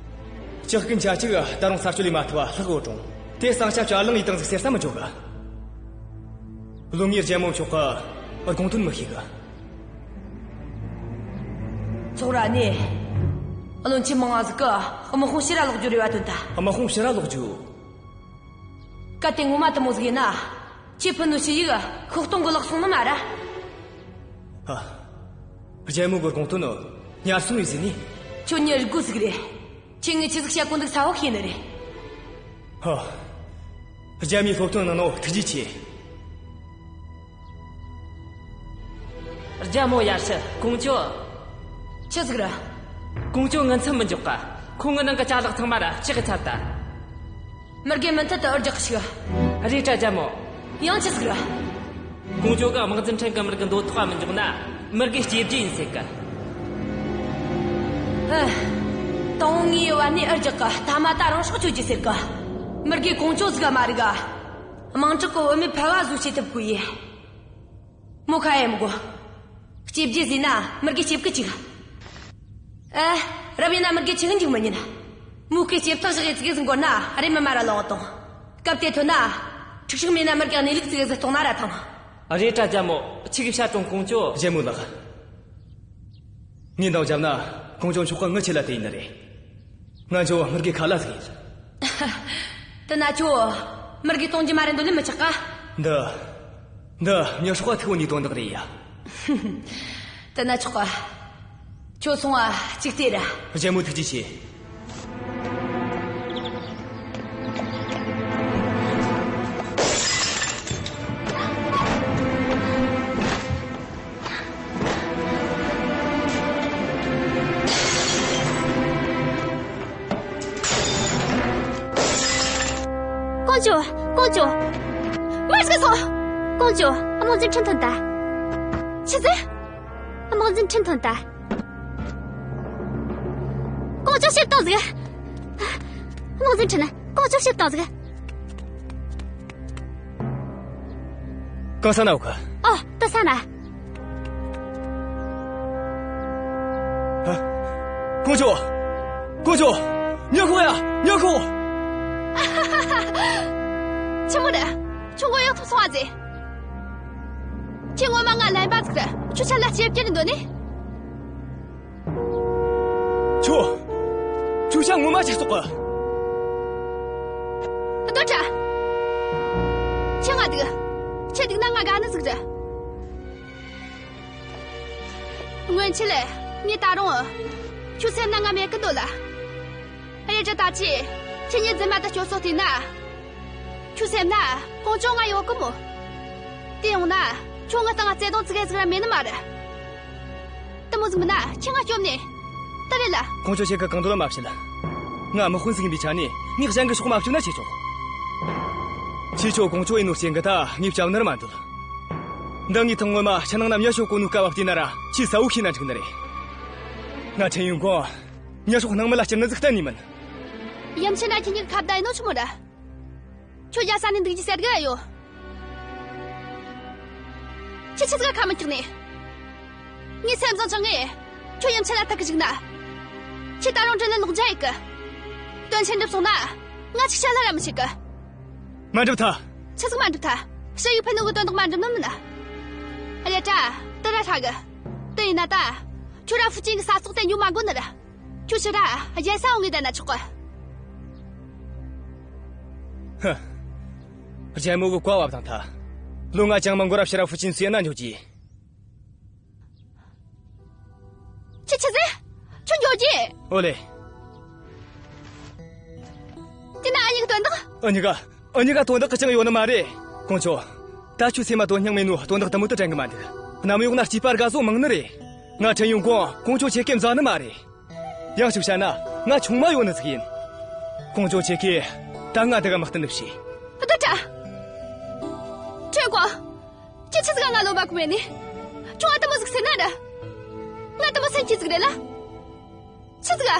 ཇག་རྐུན་ཆ་གཅིག་ད་རུང་ས་སྤྱོད་ལས་མ་ཐུབ་པ་ལྷག་ཡོད་རུང་། དེ་ཟིང་ཆ་བཅའ་ལང་ཡེད་བཏང་ཟིག་ཟེར་ས་མི་འཇོག་ག། བློན་ངས་རྒྱལ་མོ་མཆོག་གི་དགོངས་དོན་མི་ཤེས་གི། ཚོགས་ར་ནས། བློན་ཆེན་མང་ང་ཟིག་གིས་དམག་དཔུང་ཕྱིར་ར་ལོག་རྒྱུ་རེ་བ་བཏོན་ཐལ། དམག་དཔུང་ཕྱིར་ར་ལོག་རྒྱུ། གལ་ཏེ་ངོ་མ་དེ་མོ་ཟིག་ཡིན་ན། ཁྱེད་ཕུལ་ནོ་ཞུ་ཡིག་ཤོག་སྟོང་གི་བརླག་སོང་ནི་མ་ར། ཨ། རྒྱལ་མོ་གི་དགོངས་དོན་ནི་ཉར་སོང་ཡོད་ཟེར་ནི། ཁྱོད་མྱི་རིག་རྒོད་ཟིག་རེད། ཁྱེད་ངས་ཆི་ཟིག་བཤད་གོ་འདུག་ས་བོ་ཤེས་ནི་རེད། ཧ། རྒྱལ་མོས་སློབ་སྟོན་གནང་ནོ་ཐུགས་རྗེ་ཆེ། རྒྱལ་མོ་ཡར་ཞུ། ཀོང་ཇོ། ཆི་ཟིག་རེད། ཀོང་ཇོ་ངི་མཚམས་མི་འཇོག་ག། ཁོ་ངི་ནང་གི་ཅ་ལག་ཚང་མ་ར་ཕྱི་གི་ཚར་ད། མི་དགེ་མུ་མཐུད་དུ་འུར་རྒྱག་གི་ཞོག། རེད་དྲ་རྒྱལ་མོ། ཡང་ཆི་ཟིག་རེད། ཀོང་ཇོ་གིས་དམག་འཛིན་ཁྲིན་གིས་མི་དགེ་འདོད་ཐོག་མི་འཇོག་ན་མི་དགེ་གཅེས་འབྲེལ་ཡིན་ཟེར་གི། ཨ། དང་ངའི་བར་ནས་འུར་རྒྱག་གི། ཐ་མ་ད་རང་སྲོག་གཅོད་རྒྱུ་ཟེར་གི། མི་དགེ་ཀོང་ཇོ་ཟིག་ག་མ་རིག་ག། དམངས་ཁྲོད་གི་བུད་མེད་ཕལ་བ་ཟིག་བྱེད་ཐུབ་གོ་ཡི། མོ་ཁ་ཡེ་མི་དགོས། གཅེས་འབྲེལ་ཟེར་ན་མི་དགེ་གཅེས་གི་ཅིག། ཨེ། རབ་ཡིན་ན་མི་དགེ་ཆི་གི་འཇུག་མི་ཉན། མོ་ཁའི་ལྕེབ་ཐག་བཞག་ཡེ་ཙིག་གེ་ཟིག་འགོར་ན་རེམ་མ་མ་ར་ལོག་གཏོང་། སྐབས་དེ་ཐོན་ན། འཁྲུག་ཤོག་མེད་ན་མི་དགེ་གནས་ལུགས་ཙིག་གེ་ཟིག་གཏོང་ན་ར་ཐང་། རེད་དྲ་རྒྱལ་མོ། ཆི་གི་བཤད་རུང་ཀོང་ཇོ། རྒྱལ་མོ་ལགས། ངས་འདང་བརྒྱབ་ན་ཀོང་ཇོ་མཆོག་གི་ངི་ཆེད་ལ་དེ་ཡིན་ནི་རེད། ང་ཇོ་མི་དགེ་ཁ་ལ་ཟིག་ཡིན། དེ་ན་ཁྱོད་མི་དགེ་གཏོང་རྒྱུ་མ་རེད་འདོད་ལེ་མི་ཆགས་ག། འདི། འདི་མྱི་སྲོག་ག་ཐུག་ནས་དོན་དག་རེད་ཡ། དེ་ན་ཆོག་ག། ཁྱོད་སོང་ང་གཅིག་ལྟོས་ར། རྒྱལ་མོ་ཐུགས་རྗེ་ཆེ། ཀོང་ཇོ། ཀོང་ཇོ། མར་ཟིག་སོང་། ཀོང་ཇོ། དམག་འཛིན་ཁྲིན་ཐོན་ད། ཆི་ཟེར། དམག་འཛིན་ཁྲིན་ཐོན་ད། ཀོང་ཇོ་ཕྱིར་བཏང་ཟིག། དམག་འཛིན་ཁྲིན། ཀོང་ཇོ་ཕྱིར་བཏང་ཟིག། གང་ས་ན་ཡོད་གི། ཨོ། དེ་ས་ན། ཨ། ཀོང་ཇོ། ཀོང་ཇོ། ཉོ་ཁོ་ཡ། ཉོ་ཁོ། ཆི་མོ་རེད། ཁྱོད་ངོ་ཡག་ཐུག་སོང་ཨ་ཟེ། ཁྱོས་ངོ་མ་ང་ལན་པ་ཟིག་རེད། ཁྱོད་ཆ་ལ་སྐྱེ་བསྐྱལ་འདོད་ནི། ཁྱོད། ཁྱོད་ཤ་ངོ་མ་ཞིག་སོག་གི། སྡོད་དྲ། ཁྱོས་ང་སྡིགས། ཁྱོས་སྡིགས་ན་ང་དགའ་ནི་ཟིག་རེད། སྔོན་ཆད་ལས་ངས་ད་རུང་ཁྱོད་སེམས་ན་ང་མེད་གི་འདོད་ལ། རེད་དྲ་ད་ཅི་ཁྱེད་གཉིས་རྫུན་མ་དེ་སྐྱོ་སོ་བལྟས་ན། ཁྱོད་སེམས་ན་ཀོང་ཇོ་ང་ཡོད་གི་མོ། དེ་ཡོང་ན་ཁྱོད་ངའི་སྟེང་བརྩེ་དུང་ཙི་གེ་ཟིག་ར་མེད་ནི་མ་རེད། དེ་མོ་ཟིག་མིན་ན་ཁྱེད་ང་སྐྱོབ་ནས། ད་རེད་ལ། ཀོང་ཇོ་ཁྱེད་ཀྱིས་གང་འདོད་ལ་མ་བྱེད་ལ། ང་དམག་དཔོན་ཟིག་ཡིན་པའི་ཆ་ནས་ངས་གཞན་གི་སྲོག་མ་གཅོད་ན་ཆི་ཆོག། ཁྱེད་ཆོ་ཀོང་ཇོ་ཡིན་ནོ་རྐྱེན་གིས་ད་ངས་བསྐྱབས་ནི་ར་མ་འདོད། འདི་ངས་ཐེངས་སྔོན་མ་ཕྱི་ནང་ན་མྱི་ཤོར་གོ་ནོའི་སྐབས་བལྟས་ན་ར་ཁྱོས་གསལ་བོ་ཤེས་ན་འགྲིག་ནི་རེད། ང་ཁྲེན་ཡོན་ཀོང་མྱི་སྲོག་སྣང་མེད་ལ་བསྐྱུར་ནི་ཟིག་གཏན་ནས་མིན། ཡུམ་ཆེན་ན་ཁྱེད་གཉིས་ཁ་བརྡ་ཡིན་ནོ་ཆི་མོ་རེད། ཁྱོད་རྒྱལ་ས་ནས་འདུག་རྒྱུ་ཟེར་གི་ཡོད། ཁྱེད་ཆི་ཟིག་ཁ་མི་འཁྱག་ནས། ངས་སེམས་བཟང་ཅང་ངས་ཁྱོད་ཡུམ་ཆེན་ལ་ཐུག་གི་བཅུག་ན། ཁྱེད་ད་རུང་དྲིན་ལན་ལོག་འཇལ་ཡེད་གི། དོན་ཆེན་འགྲུབ་སོང་ན་ང་ཅིག་བཤད་ལ་ར་མི་བྱེད་གི། མ་འགྲུབ་ཐལ། ཆི་ཟིག་མ་འགྲུབ་ཐལ། ཞུ་ཡིག་ཕུལ་ནོ་གི་དོན་དག་མ་འགྲུབ་ནི་མིན་ན། རེད་དྲ། དེ་ར་ཧྲ་གི། དེ་ཡིན་ན་ད། ཁྱོད་ར་ཧྥུ་ཅན་གི་ས་སོགས་དེ་ཉོ་མ་དགོས་ནི་རེད། ཁྱོད་ཕྱིར་ར་རྒྱལ་ས་འོང་ངེ་བསྡད་ན་ཆོག་གི། ཧ། རྒྱལ་མོ་གི་བཀའ་བབས་དང་ཐལ། ལོ་ལྔ་ཅང་མི་འགོར་ར་ཕྱིར་ར་ཧྥུ་ཅན་སུའེ་ན་འགྱོ་རྒྱུ། ཁྱེད་ཆི་ཟེར། ཁྱོད་འགྱོ་རྒྱུ། ཨོ་ལེ། དེ་ན་འུ་གཉིས་ཀྱི་དོན་དག་འུ་གཉིས་ཀ་འུ་གཉིས་ཀ་དོན་དག་གི་ཅང་ཡོད་ནི་མ་རེད། ཀོང་ཇོ། ད་ཁྱོད་སེམས་མ་དོན་སྙིང་མེད་ནོ་དོན་དག་དེ་མོ་དེ་དྲན་གི་མ་འདུག། གནམ་འོག་ན་སྐྱེས་པ་དགའ་བཟོ་མང་ནི་རེད། ང་ཁྲེན་ཡོན་ཀོང་ཀོང་ཇོ་ཁྱེད་ཀྱིས་མཛའ་ནི་མ་རེད། ཡང་ཞིག་བཤད་ན་ང་ཆུང་མ་ཡོད་ནི་ཟིག་ཡིན། ཀོང་ཇོ་ཁྱེད་ཀྱིས་ད་ང་འདི་ག་མི་བསྟུན་ནི་བྱོས། སྡོད་དྲ། ཁྲེན་ཀོང་། ཁྱེད་ཆི་ཟིག་ག་ང་བློ་མ་གོམས་ནི། ཁྱོད་ང་དེ་མོ་ཟིག་ཟེར་ན་ར། ང་དེ་མོ་སེམས་སྐྱིད་ཟིག་རེད་ལ། ཆི་ཟིག་ག་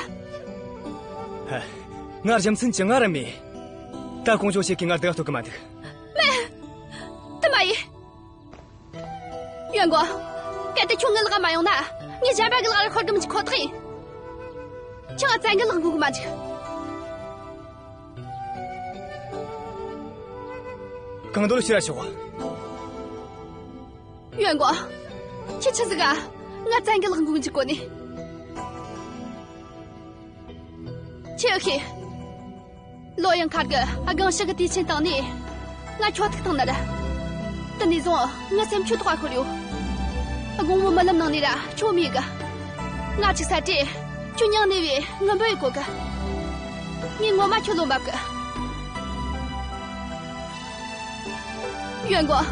ཧ། ང་རྒྱུ་མཚན་ཅི་ང་ར་མེད། ད་ཀོང་ཇོ་ཁྱེད་ཀྱིས་ང་འདི་ག་གཏོགས་གི་མ་འདུག། མེད། དེ་མ་ཡིན། ཡོན་ཀོང་། གལ་ཏེ་ཁྱོད་ངའི་ལག་མ་ཡོང་ན། ངས་གཞན་པ་གི་ལག་ལ་ཤོར་གི་མི་འཇུག་ཁོ་ཐག་ཡིན། ཁྱོད་ང་བཙན་གྱིས་བརླག་འགུག་གི་མ་འཇུག། གང་འདོད་ཤི་ར་ཆོག། ཡོན་ཀོང་། ཁྱེད་ཆི་ཟིག་ག་ང་བཙན་གྱིས་བརླག་འགུག་འཇུག་གོ་ནི། ཁྱེད་ཨེ་ཤེས། ལོ་ཡང་མཁར་གི་སྒང་ཞག་གི་དུས་ཆེན་སྟེང་ནས་ང་ཁྱོད་ཐུག་བཏང་ནི་རེད། དེ་ནས་བཟུང་ངའི་སེམས་ཁྱོད་ཐོག་ཁོར་ཡོད། དགོང་མོ་རྨི་ལམ་ནང་ནས་ར་ཁྱོད་མི་གི། ང་ཅིག་ཟ་དུས་ཁྱོད་མྱིང་ནས་བོས་ངུ་འབོད་ཡེད་གོ་གི། ངས་ངོ་མ་ཁྱོད་བློ་འབབ་གི། ཡོན་ཀོང་།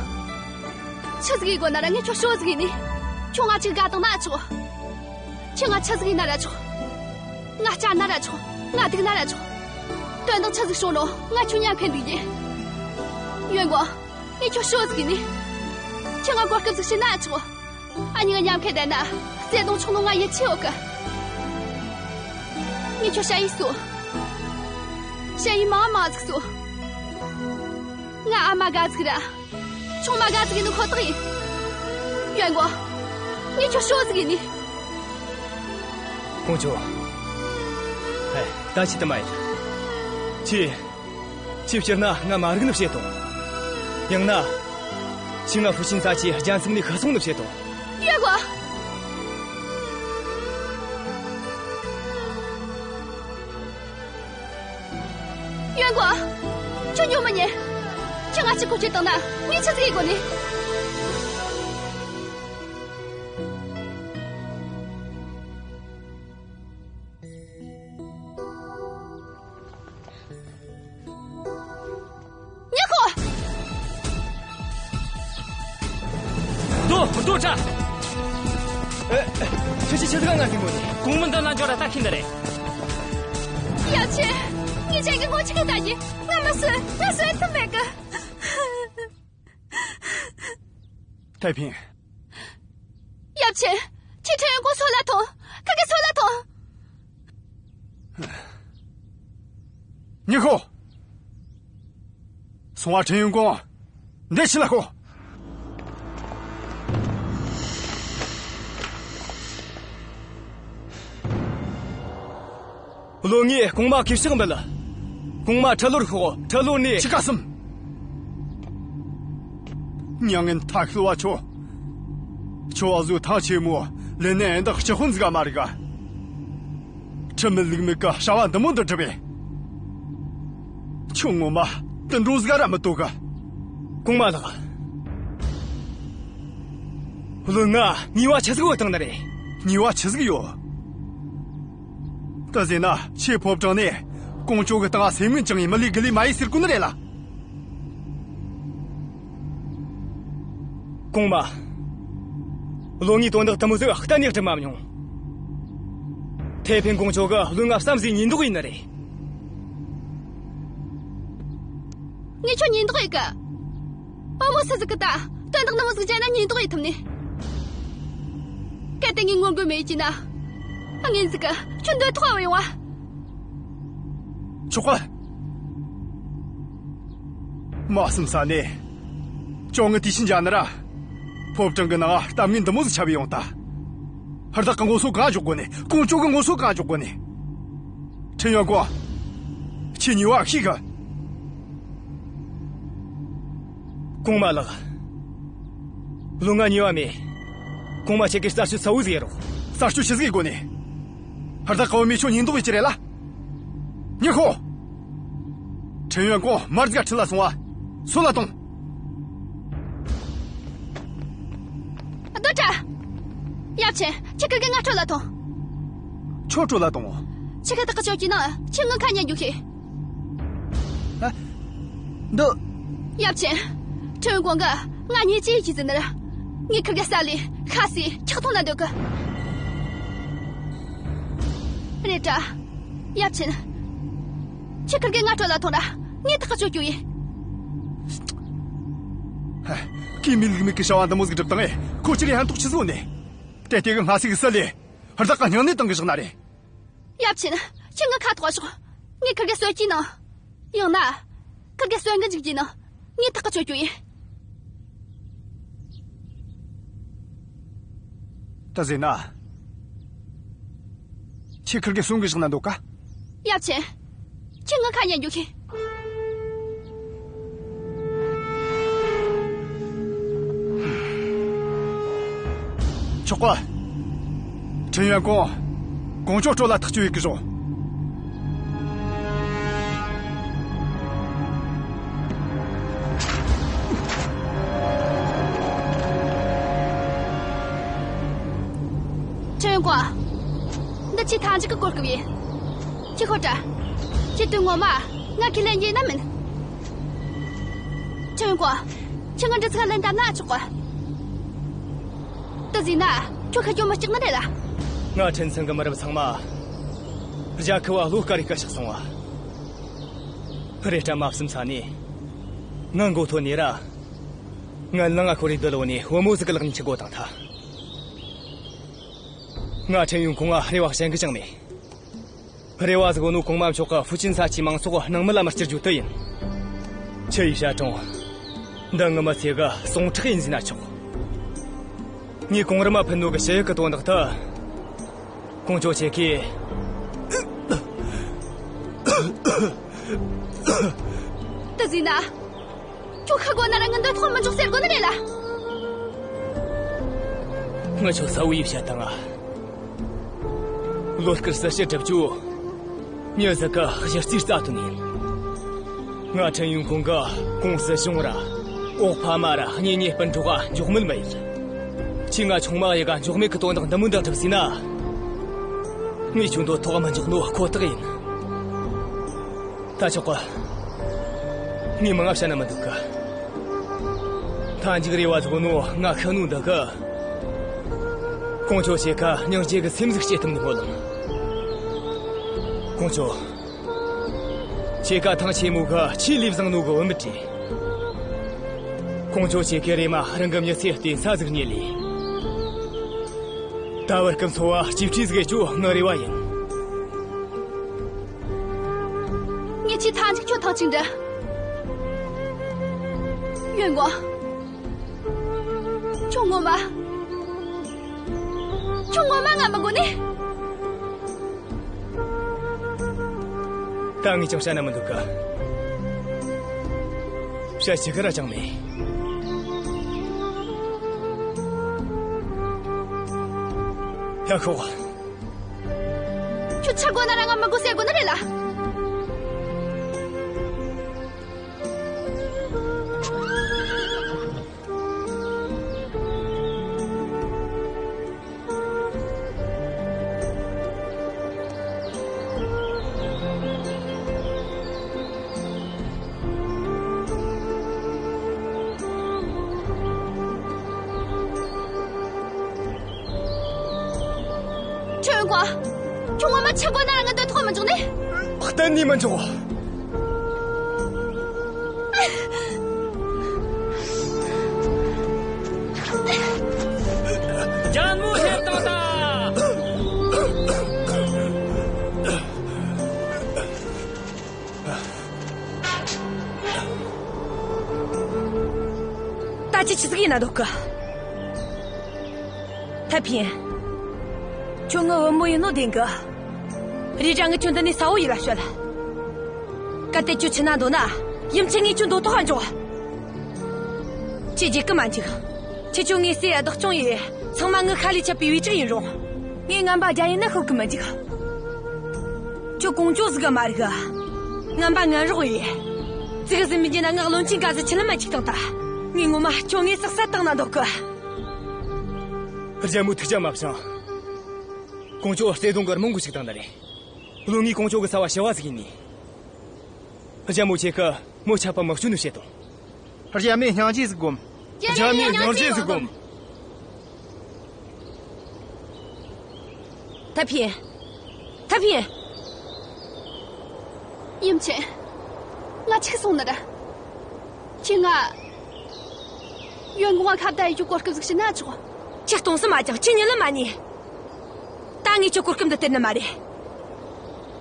ཆི་ཟིག་ཡེད་དགོས་ན་ར་ངས་ཁྱོད་ཤོག་ཟིག་ཡེད་ནི། ཁྱོད་ང་གཅིག་དགའ་བཏང་ན་ཆོག་ཁྱོད་ང་ཆི་ཟིག་ཡིན་ན་ར་ཆོག་ང་སྐྲག་ན་ར་ཆོག་ང་སྡུག་ན་ར་ཆོག་དོན་དག་ཆི་ཟིག་བྱུང་རུང་ང་ཁྱོད་མཉམ་ཁ་འདུག་ཡིན། ཡོན་ཀོང་། ངས་ཁྱོད་ཤོག་ཟིག་ཡིན་ནི། ཁྱོད་ང་གོ་སྐབས་ཟིག་བྱིན་ན་ཆོག་ཨ་ནི་ང་མཉམ་ཁ་བསྡད་ན་བརྩེ་དུང་ཆུང་ནོ་ང་ཡིད་ཆེས་ཡོད་གི། ངས་ཁྱོད་ཞ་ཡི་གསོ། ཞ་ཡི་མང་མང་ཟིག་གསོ། ང་ཨ་མ་དགའ་ཟིག་ར། ཆུང་མ་དགའ་ཟིག་ཡིན་ནོ་ཁོ་ཐག་ཡིན། ཡོན་ཀོང་། ངས་ཁྱོད་ཤོག་ཟིག་ཡིན་ནི། ཀོང་ཇོ། ཧེ། ད་ཅི་ད་མ་ཡིན། ཁྱོས། ཁྱོས་སྤྱིར་ན་ང་མ་རིག་ནི་བྱེད་དོ། ཡང་ན། ཁྱོས་ང་ཧྥུ་ཤིན་ས་ཆའི་རྒྱལ་མཚམས་ནས་ཤི་སོང་ནི་བྱེད་དོ། ཡོན་ཀོང་། ཡོན་ཀོང་། ཁྱོད་ཉོ་མི་ཉན། ཁྱོད་ང་གཅིག་པོ་བྱེད་བཏང་ན་ངས་ཆི་ཟིག་ཡེད་དགོས་ནི། ཉི་ཧོ། རྡོ་རྡོ་ཁྲ། ཨེ། ཁྱོད་ཆི་ཆི་ཟིག་ང་ཟིག་མོ་ནི། གོང་མ་འདི་ན་འཇོག་ར་ལྟ་ཤེས་འདི་རེད། ཡབ་ཆེན། ངས་ཁྱེད་ཀྱི་ངོ་ཆི་གི་ལྟ་རྒྱུ། ང་མི་གསོད། ང་གསོད་ཐུབ་མེད་གི། ཐའེ་ཕིན། ཡབ་ཆེན། ཁྱོས་ཁྲེན་ཡོན་ཀོང་སོད་ལ་ཐོངས། ཁིར་གེ་སོད་ལ་ཐོངས། ཉི་ཧོ། སོང་བ་ཁྲེན་ཡོན་ཀོང་། འདི་ཕྱི་ལ་ཤོག་བློན་ངས་གོང་མ་གུས་ཕྱག་འབུལ། གོང་མ་ཁྲི་ལོར་ཤོག་ཁྲི་ལོ་ནས། ཁྱོས་ཁ་ཟུམ། མྱ་ངན་ཐ་ཤལ་བ་ཁྱོད། ཁྱོད་བཟོ་ཐང་ཆེན་མོ་ལེན་ནས་འདི་སྤྱི་དཔོན་ཟིག་མ་རིག་ག་ཁྲིམས་མེད་ལུགས་མེད་ཀྱི་བྱ་བ་འདི་མོ་འདི་སྒྲུབ་པས། ཁྱོད་ངོ་མ་དུད་འགྲོ་ཟིག་ར་མི་དོ་གི། གོང་མ་ལགས། བློན་ང་ཉེས་པ་ཆི་ཟིག་ཡོད་བཏང་ནི་རེད། ཉེས་པ་ཆི་ཟིག་ཡོད། ད་ཟེར་ན་ཁྱོས་ཕོ་བྲང་ནས་ཀོང་ཇོ་གི་སྟེང་ང་སེམས་ངན་བཅངས་ཡེ་མི་ལས་དགུ་ལས་མ་ཡེ་ཟེར་གོ་ནི་རེད་ལ། གོང་མ། བློན་ངས་དོན་དག་དེ་མོ་ཟིག་གཏན་ནས་སྒྲུབ་མ་མྱོང་། ཐའེ་ཕིན་ཀོང་ཇོ་གིས་བློན་ང་བསམ་བཟོས་ཉེས་འདོགས་ཡེ་ནི་རེད། ངས་ཁྱོད་ཉེས་འདོགས་ཡེ་གི། དཔའ་བོ་སུ་ཟིག་གིས་ད་དོན་དག་འདི་མོ་ཟིག་བྱས་ན་ཉེས་འདོགས་ཡེ་ཐུབ་ནི། གལ་ཏེ་ངས་ངོ་རྒོལ་མེད་ཡེ་བྱས་ན། ངན་ཟིག་གིས་ཁྱོད་འདོད་ཐོག་བུད་ཡོང་བ། ཆོག་གི། མ་བསམ་ས་ནས། ཁྱོད་ངའི་དུས་ཆེན་རྒྱབ་ནི་ར། ཕོ་བྲང་གི་ནང་ང་གཏམ་ངན་འདི་མོ་ཟིག་ཁྱབ་ཡོང་ད། བདག་གི་ངོ་སོ་གང་འཇོག་དགོས་ནི། ཀོང་ཇོ་གི་ངོ་སོ་གང་འཇོག་དགོས་ནི། ཁྲེན་ཡོན་ཀོང་། ཁྱོས་ཉེས་པ་ཤེས་གི། གོང་མ་ལགས། བློན་ང་ཉེས་པ་མེད། གོང་མ་ཁྱེད་ཀྱིས་རྩད་གཅོད་གསལ་བོ་ཟིག་ཡེད་རོགས། རྩད་གཅོད་ཆི་ཟིག་ཡེད་དགོས་ནི། བདག་གི་བུད་མེད་ཁྱོད་ཉེས་འདོགས་ཡེ་རྒྱུ་རེད་ལ། ཉི་ཧོ། ཁྲེན་ཡོན་ཀོང་མར་ཟིག་ག་ཁྲིད་ལ་སོང་བ། སོད་ལ་ཐོངས། རྡོ་ཁྲ། ཡབ་ཆེན། ཁྱོས་ཁིར་གེ་ང་སྤྲོད་ལ་ཐོངས། ཁྱོད་སྤྲོད་ལ་ཐོངས། ཁྱོས་ཁིར་གེ་ཐག་གཅོད་རྒྱུ་ན་ཁྱོས་ངའི་ཁ་ཉན་རྒྱུ་ཤེས། ཨ། འདི། ཡབ་ཆེན། ཁྲེན་ཡོན་ཀོང་གིས་ང་ཉེས་ཆད་ཡེ་རྒྱུ་ཟེར་ནི་ར། ངས་ཁིར་གེ་བསད་ལས་ཤ་ཟོས་ཁྲག་འཐུང་ན་འདོད་གི། རེད་དྲ། ཡབ་ཆེན། ཁྱོས་ཁིར་གེ་ང་སྤྲོད་ལ་ཐོངས་ར། ངས་ཐག་གཅོད་རྒྱུ་ཡིན། ཧ། གོང་མས་ལུགས་མེད་ཀྱི་བྱ་བ་འདི་མོ་ཟིག་སྒྲུབ་བཏང་ངས་ཁོ་ཅི་རེད་ཕན་ཐོགས་ཆི་ཟིག་ཡོད་ནི། དེ་དེ་གི་སྔ་སེ་གི་བསད་ལས། བདག་གི་སྙིང་ནད་བཏང་གི་བཞག་ནི་རེད། ཡབ་ཆེན། ཁྱོས་ངའི་ཁ་ཐོག་ཤོག་ངས་ཁིར་གེ་གསོད་རྒྱུ་ཡིན་ནོ། ཡང་ན། ཁིར་གེ་གསོན་གི་འཇུག་རྒྱུ་ཡིན་ནོ། ངས་ཐག་གཅོད་རྒྱུ་ཡིན། ད་ཟེར་ན། ཁྱོས་ཁིར་གེ་གསོན་གི་བཞག་ན་འདོད་ག། ཡབ་ཆེན། ཁྱོས་ངའི་ཁ་ཉན་རྒྱུ་ཤེས། ཆོག་གི། ཁྲེན་ཡོན་ཀོང་། ཀོང་ཇོ་སྤྲོད་ལ་ཐག་གཅོད་ཡེ་གི་ཤོག་ཁྲེན་ཡོན་ཀོང་། འདི་ཁྱོས་མཐའ་མཇུག་གི་གོ་སྐབས་ཡིན། ཁྱོས་ཤོད་དྲ། ཁྱོས་དོན་ངོ་མ་ང་ཁས་ལེན་རྒྱུ་ཡིན་ན་མིན། ཁྲེན་ཡོན་ཀོང་། ཁྱོས་ང་འདི་ཚོ་ལན་བཏབ་ན་ཆོག་གི། དེ་ཟེར་ན་ཁྱོད་ཁ་སྐྱོན་མི་སྐྲག་ནི་རེད་ལ། ང་ཁྲིན་ཚང་གི་མི་རབས་ཚང་མ་རྒྱལ་ཁབ་བ་བློ་དཀར་རེ་དཀའ་ཞིག་སོང་བ། རེ་སྐྲ་མ་བསུམ་ས་ནས་ང་མགོ་ཐོན་ནས་ར། ང་ལང་ང་ཁོ་རེ་འདོད་ལོ་ནས་བུ་མོ་ཟིག་གི་ལག་ནས་འཆི་དགོས་དང་ཐལ། ང་ཁྲིན་ཡུང་ཁུང་ང་རེ་བ་གཞན་གི་ཅང་མེད། རེ་བ་ཟིག་ཡོད་ནོ་གོང་མ་མཆོག་གི་ཧྥུ་ཅན་ས་ཆའི་མང་ཚོགས་ནང་མི་ལ་མི་སྐྱུར་རྒྱུ་དེ་ཡིན། ཆི་ཡི་ཤ་གྲོང་། འདི་ངི་མི་ཚེ་གི་ཟུངས་ཁྲག་ཡིན་ཟེར་ན་ཆོག། ངས་གོང་རིམ་མ་ཕུལ་ནོ་གི་ཞུ་ཡིག་གི་དོན་དག་ཏུ། ཀོང་ཇོ་ཁྱེད་ཀྱིས། དེ་ཟེར་ན། ཁྱོད་ཁ་དགོ་ན་ར་ངི་འདོད་ཐོག་མི་འཇོག་ཟེར་དགོ་ནི་རེད་ལ། ང་ཁྱོད་གསལ་བོ་ཡིས་བཤད་དང་ང་། ལོ་དཀར་གསལ་བཤད་སྒྲུབ་རྒྱུ། མྱི་ཟིག་གི་གཞི་རྩའི་རྩ་དོན་ཡིན། ང་ཁྲིན་ཡུང་ཁུང་གི་ཀོང་སྲིད་གཞུང་ར། འོག་ཕ་མ་ར་གཉེན་ཉེ་སྤུན་གྲོགས་འཇོག་མིན་མ་ཡིན། ཁྱེད་ང་ཆུང་མ་ཡི་ག་འཇོག་མེད་གི་དོན་དག་འདི་མོ་འདི་སྒྲུབ་ཟིན་ན། ངས་ཁྱོད་འདོད་ཐོག་མི་འཇོག་ནོ་ཁོ་ཐག་ཡིན། ད་ཆོག་གི། ངས་མང་ང་བཤད་ན་མི་འདོད་གི། མཐའ་མཇུག་རེ་བ་ཟིག་ནོ་ང་ཤི་ནོ་འདི་གི། ཀོང་ཇོ་ཁྱེད་ཀ་སྙིང་རྗེ་གི་སེམས་ཟིག་སྐྱེ་ཐུབ་ནི་སྨོན་ལམ། ཀོང་ཇོ། ཁྱེད་ཀ་ཐང་ཆེན་མོ་གི་ཆེས་ལས་བཟང་ནོ་གི་བུད་མེད་རེད། ཀོང་ཇོ་ཁྱེད་ཀྱི་རེ་མ་རང་གི་མྱི་ཚེ་བརྟེན་ས་ཟིག་རྙེད་ལེ། ད་བར་སྐབས་འཚོ་བ་གཅིག་ཁྲིས་ཟིག་ཡེད་རྒྱུ་ངའི་རེ་བ་ཡིན། ངས་ཁྱེད་ཐང་ཅིག་ཁྱོད་ཐང་ཅིག་འདྲི། ཡོན་ཀོང་། ཁྱོད་ངོ་མ། ཁྱོད་ངོ་མ་ང་མི་དགོས་ནི། ད་ངས་ཅང་བཤད་ན་མི་འདོད་གི། བཤད་རྒྱུ་གི་ར་ཅང་མེད། ཡ་ཤོག། ཁྱོད་ཆི་དགོས་ན་ར་ང་མི་དགོས་ཟེར་དགོས་ནི་རེད་ལ། ཁྱོད་ཡོན་ཀོང་། ཁྱོད་ངོ་མ་ཆི་དགོས་ན་ར་ང་འདོད་ཐོག་མི་འཇོག་ནི། གཏན་ནས་མི་འཇོག། ལྗང་མོ་ཁྱེར་བཏང་ད། ད་ཅི་ཆི་ཟིག་ཡིན་ན་འདོད་གི། ཐ་ཕིན། ཁྱོད་ངའི་བུ་མོ་ཡིན་ནོ་བདེན་གི། རེད་དྲ་ངས་ཁྱོད་འདི་ནས་གསལ་བོ་ཡིས་ལ་བཤད། གལ་ཏེ་ཁྱོད་ཆི་ན་འདོད་ན། ཡུམ་ཆེན་ངས་ཁྱོད་འདོད་ཐོག་ག་འཇོག། ཁྱེད་བརྗེད་གི་མ་འཇུག། ཁྱེད་ཆོ་ངའི་སྲས་བདག་སྐྱོང་ཡེ། ཚང་མ་ངའི་ཁ་ལས་ཆད་པའི་བུ་ཕྲུག་ཡིན་རུང་། ངས་ངན་པ་རྒྱ་ཡིན་ན་ཤོད་གི་མི་འཇུག། ཁྱོད་ཀོང་ཇོ་ཟིག་ག་མ་རིག་ག། ངན་པ་ངན་རོགས་ཡེ། ཙི་གེ་ཟིག་མི་འཇུག་ན་ངའི་བློན་ཆེན་ག་ཟིག་ཆི་ལ་མ་འཇུག་བཏང་ད། ངས་ངོ་མ་ཁྱོད་ངའི་སྲོག་བསད་བཏང་ན་འདོད་གི། རྒྱལ་མོ་ཐུགས་ཅག་མ་བྱུང་། ཀོང་ཇོ་བརྩེ་དུང་གི་རྨོངས་གུ་ཞིག་བཏང་ནི་རེད། བློན་ངས་ཀོང་ཇོ་གི་རྩ་བ་ཞི་བ་ཟིག་ཡིན་ནི། རྒྱལ་མོ་ཁྱེད་ཀྱིས་མོ་ཆད་པ་མི་གཅོད་ནི་བྱེད་དང་། རྒྱལ་མོས་སྙིང་རྗེ་ཟིག་སྒོམ། རྒྱལ་མོས་སྙིང་རྗེ་ཟིག་སྒོམ། ཐ་ཕིན། ཐ་ཕིན། ཡུམ་ཆེན། ང་འཆུག་སོང་ནི་རེད། ཁྱེད་ང་། ཡོན་ཀོང་ང་ཁ་བརྡ་ཡེ་རྒྱུ་གོ་སྐབས་ཟིག་བྱིན་ན་ཆོག། ཁྱེད་གཏོང་སེམས་མ་བཅངས། ཁྱེད་ཉིད་ལ་མ་ཉན། ད་ངས་ཁྱོད་གོ་སྐབས་འདི་སྟེར་ནི་མ་རེད།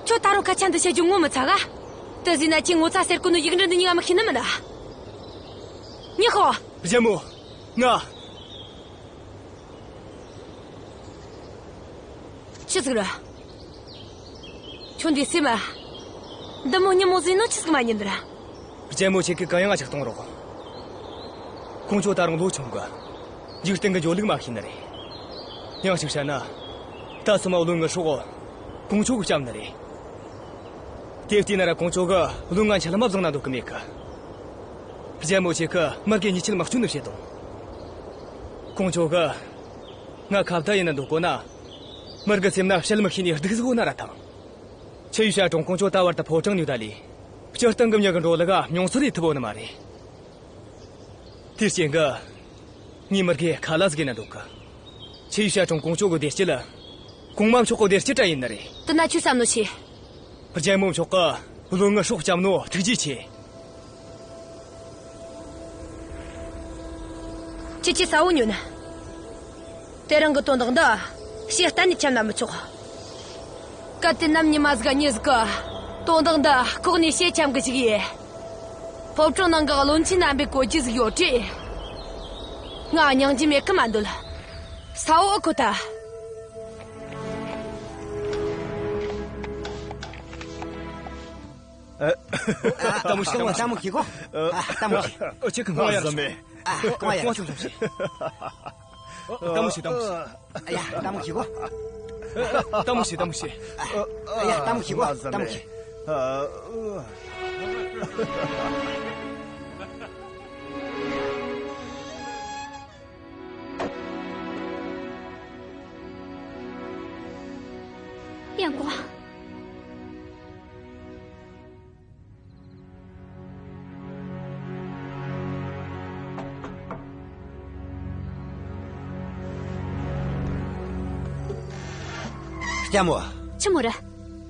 ཁྱོད་ད་རུང་སྐད་ཆ་འདི་བཤད་རྒྱུ་ངོ་མི་ཚ་ག། དེ་ཟིན་ན་ཁྱེད་ངོ་ཚ་ཟེར་གོ་ནོ་ཡིག་འབྲུ་འདི་གཉིས་ཀ་མི་ཤེས་ནི་མིན་ན། མྱི་ཤོག། རྒྱལ་མོ། ང་། ཆི་ཟིག་རེད། ཁྱོད་འདི་སེམས་མ། འདི་མོ་ཉིན་མོ་ཟིན་ནོ་ཆི་ཟིག་མ་ཉན་འདི་ར། རྒྱལ་མོ་ཁྱེད་ཀྱིས་གང་ཡང་ང་ཆག་གཏོང་རོགས། ཀོང་ཇོ་ད་རུང་ལོ་ཆུང་གི། འཇིག་རྟེན་གྱི་འཇོ་ལུགས་མ་ཤེས་ནི་རེད། ཡང་ཞིག་བཤད་ན། ད་སོ་མ་བློན་ངའི་སྲོག་ཀོང་ཇོ་གིས་བསྐྱབས་ནི་རེད། དེ་བལྟས་ན་ར་ཀོང་ཇོ་གིས་བློན་ང་འཆི་ལ་མ་བཟང་ན་འདོད་གི་མེད་གི། རྒྱལ་མོ་ཁྱེད་ཀྱིས་མི་དགེ་ཉེས་ཆད་མ་གཅོད་ནི་བྱེད་དང་། ཀོང་ཇོ་གིས་ང་ཁ་བརྡ་ཡེ་ན་འདོད་གོ་ན། མི་དགེ་སེམས་ན་བཤད་མི་ཤེས་ནི་སྡུག་ཟིག་ཡོད་ན་ར་ཐང་། ཆི་ཡི་ཤ་གྲོང་ཀོང་ཇོ་ད་བར་དུ་ཕོ་བྲང་ནས་བསྡད་ལེ། སྤྱིར་བཏང་གི་མྱི་གི་འགྲོ་ལུགས་མྱོང་ཚོར་ཡེ་ཐུབ་བོ་ནི་མ་རེད། དེའི་རྐྱེན་གྱིས། ངས་མི་དགེ་ཁ་ལ་ཟིག་ཡེ་ན་འདོད་གི། ཁྱེད་ཤ་ཁྲུང་ཀོང་ཇོ་གི་བདེ་སྐྱིད་ལ། གོང་མ་མཆོག་གི་བདེ་སྐྱིད་ར་ཡིན་ནི་རེད། དེ་ན་ཁྱོད་བསམ་བློ་ཆེ། རྒྱལ་མོ་མཆོག་གི་བློན་ངའི་སྲོག་བསྐྱབས་ནོ་ཐུགས་རྗེ་ཆེ། ཁྱེད་ཀྱིས་གསལ་བོ་ཉོན། དེ་རིང་གི་དོན་དག་འདི་ཞེ་གཏན་ནས་འཁྱམ་ན་མི་ཆོག། གལ་ཏེ་ནམ་ཉི་མ་ཟིག་ག་མྱི་ཟིག་གིས་དོན་དག་འདི་ཁོག་ནས་ཞེ་འཁྱམ་གི་བཅུག་ཡེ། ཕོ་བྲང་ནང་གི་བློན་ཆེན་རྣམ་པའི་གོ་རྒྱུ་ཟིག་ཡོད་དུས། ང་སྙིང་རྗེ་མེད་གི་མ་འདོད། གསལ་བོ་ཨེ་གོ་ཐལ། ལྟད་མོ་ཤེས་གོ། ལྟད་མོ་ཤེས་གོ། ཨ། ལྟད་མོ་ཤེས། ཨ། ཁྱེད་ཀྱིས་གོང་ཡར་ཟ་མེད། ཨ། གོང་ཡར། གོང་ཆུང་ཆུང་ཤེས། ལྟད་མོ་ཤེས། ལྟད་མོ་ཤེས། ཨ་ཡ། ལྟད་མོ་ཤེས་གོ། ལྟད་མོ་ཤེས། ལྟད་མོ་ཤེས། ཨ་ཡ། ལྟད་མོ་ཤེས་གོ། ལྟད་མོ་ཤེས། ཡང་གོ། ལྕམ་མོ། ཆི་མོ་རེད།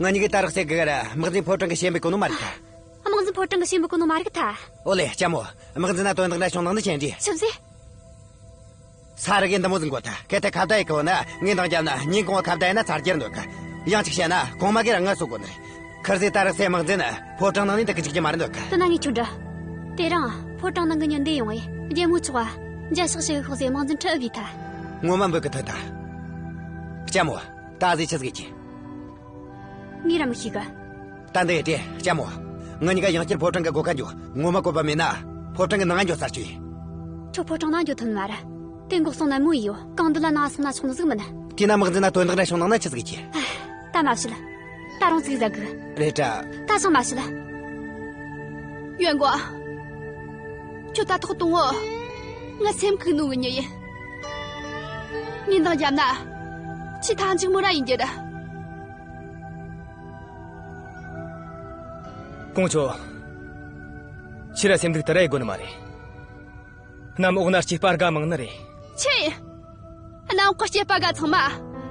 ང་གཉིས་ཀས་ད་རག་སེ་གི་ག་ར་དམག་འཛིན་ཕོ་བྲང་གི་བཤད་པའི་གོ་ནོ་མ་རིག་ཐལ། དམག་འཛིན་ཕོ་བྲང་གི་བཤད་པའི་གོ་ནོ་མ་རིག་ཐལ། ཨོ་ལེ། ལྕམ་མོ། དམག་འཛིན་ན་དོན་དག་འདྲ་བྱུང་ནང་ནི་ཆེན་འདྲི། ཆི་ཟེར། ས་ར་གིས་འདི་མོ་ཟིག་གོ་ཐལ། གལ་ཏེ་ཁ་བརྡ་ཡེ་གི་ཡོད་ན། ངས་འདང་བརྒྱབ་ན་ཉིན་གང་བ་ཁ་བརྡ་ཡེ་ན་ཚར་རྒྱུ་ར་འདོད་གི། ཡང་གཅིག་བཤད་ན་གོང་མ་གིས་ར་ངར་གསོ་དགོས་ནི་རེད། ཁིར་ཟོས་ད་རག་སེ་དམག་འཛིན་ཕོ་བྲང་ནང་ནས་འདུག་གི་འཇུག་རྒྱུ་མ་རེད་འདོད་གི། དེ་ན་ངས་ཁྱོད་འདྲི། དེ་རིང་ཕོ་བྲང་ནང་གི་མྱི་འདི་ཡོང་ངས་རྒྱལ་མོ་མཆོག་ག་མཇལ་ཕྱག་ཞུ་གི་ཤོག་ཟེར་དམག་འཛིན་ཁྲིད་ཨེ་བོས་ཐལ། ངོ་མ་འབོད་གི་ཐོས་ཐལ། ལྕམ་མོ། ད་ཟོས་ཆི་ཟིག་གི། ངས་ར་མི་ཤེས་གི། ད་འདི་ཡེ་དྲིས། ལྕམ་མོ། ང་གཉིས་ཀ་ཡང་བསྐྱར་ཕོ་བྲང་གི་སྒོ་ཁ་འགྱོ། ངོ་མ་བཀོད་པ་མེད་ན། ཕོ་བྲང་གི་ནང་འགྱོ་ཚར་རྒྱུ་ཡིན། ཁྱོད་ཕོ་བྲང་ནང་འགྱོ་ཐུབ་ནི་མ་རེད། དེ་འགོག་སྲུང་ནན་མོ་ཡོད། གང་འདོད་ལ་ནང་སོང་ན་ཆོག་ནི་ཟིག་མིན། དེས་ན་དམག་འཛིན་ན་དོན་དག་འདྲ་བྱུང་ནང་ན་ཆི་ཟིག་གི། ད་མ་བཤད། ད་རུང་ཅིག་ཟ་གི། རེད་དྲ། ད་ཅང་མ་བཤད། ཡོན་ཀོང་། ཁྱོད་ད་ཐོག་གཏོང་ངོ་། ང་སེམས་ཁུག་ནོ་གི་མྱི་ཡིན། ངས་འདང་བརྒྱབ་ན། ཁྱོས་མཐའ་མཇུག་མོ་ར་ཡིན་རྒྱུ་རེད། ཀོང་ཇོ། ཁྱོས་ར་སེམས་སྡུག་དེ་ར་ཡེ་དགོས་ནི་མ་རེད། གནམ་འོག་ན་སྐྱེས་པ་དགའ་མང་ནི་རེད། ཆི་ཡིན། གནམ་འོག་གི་སྐྱེས་པ་དགའ་ཚང་མ་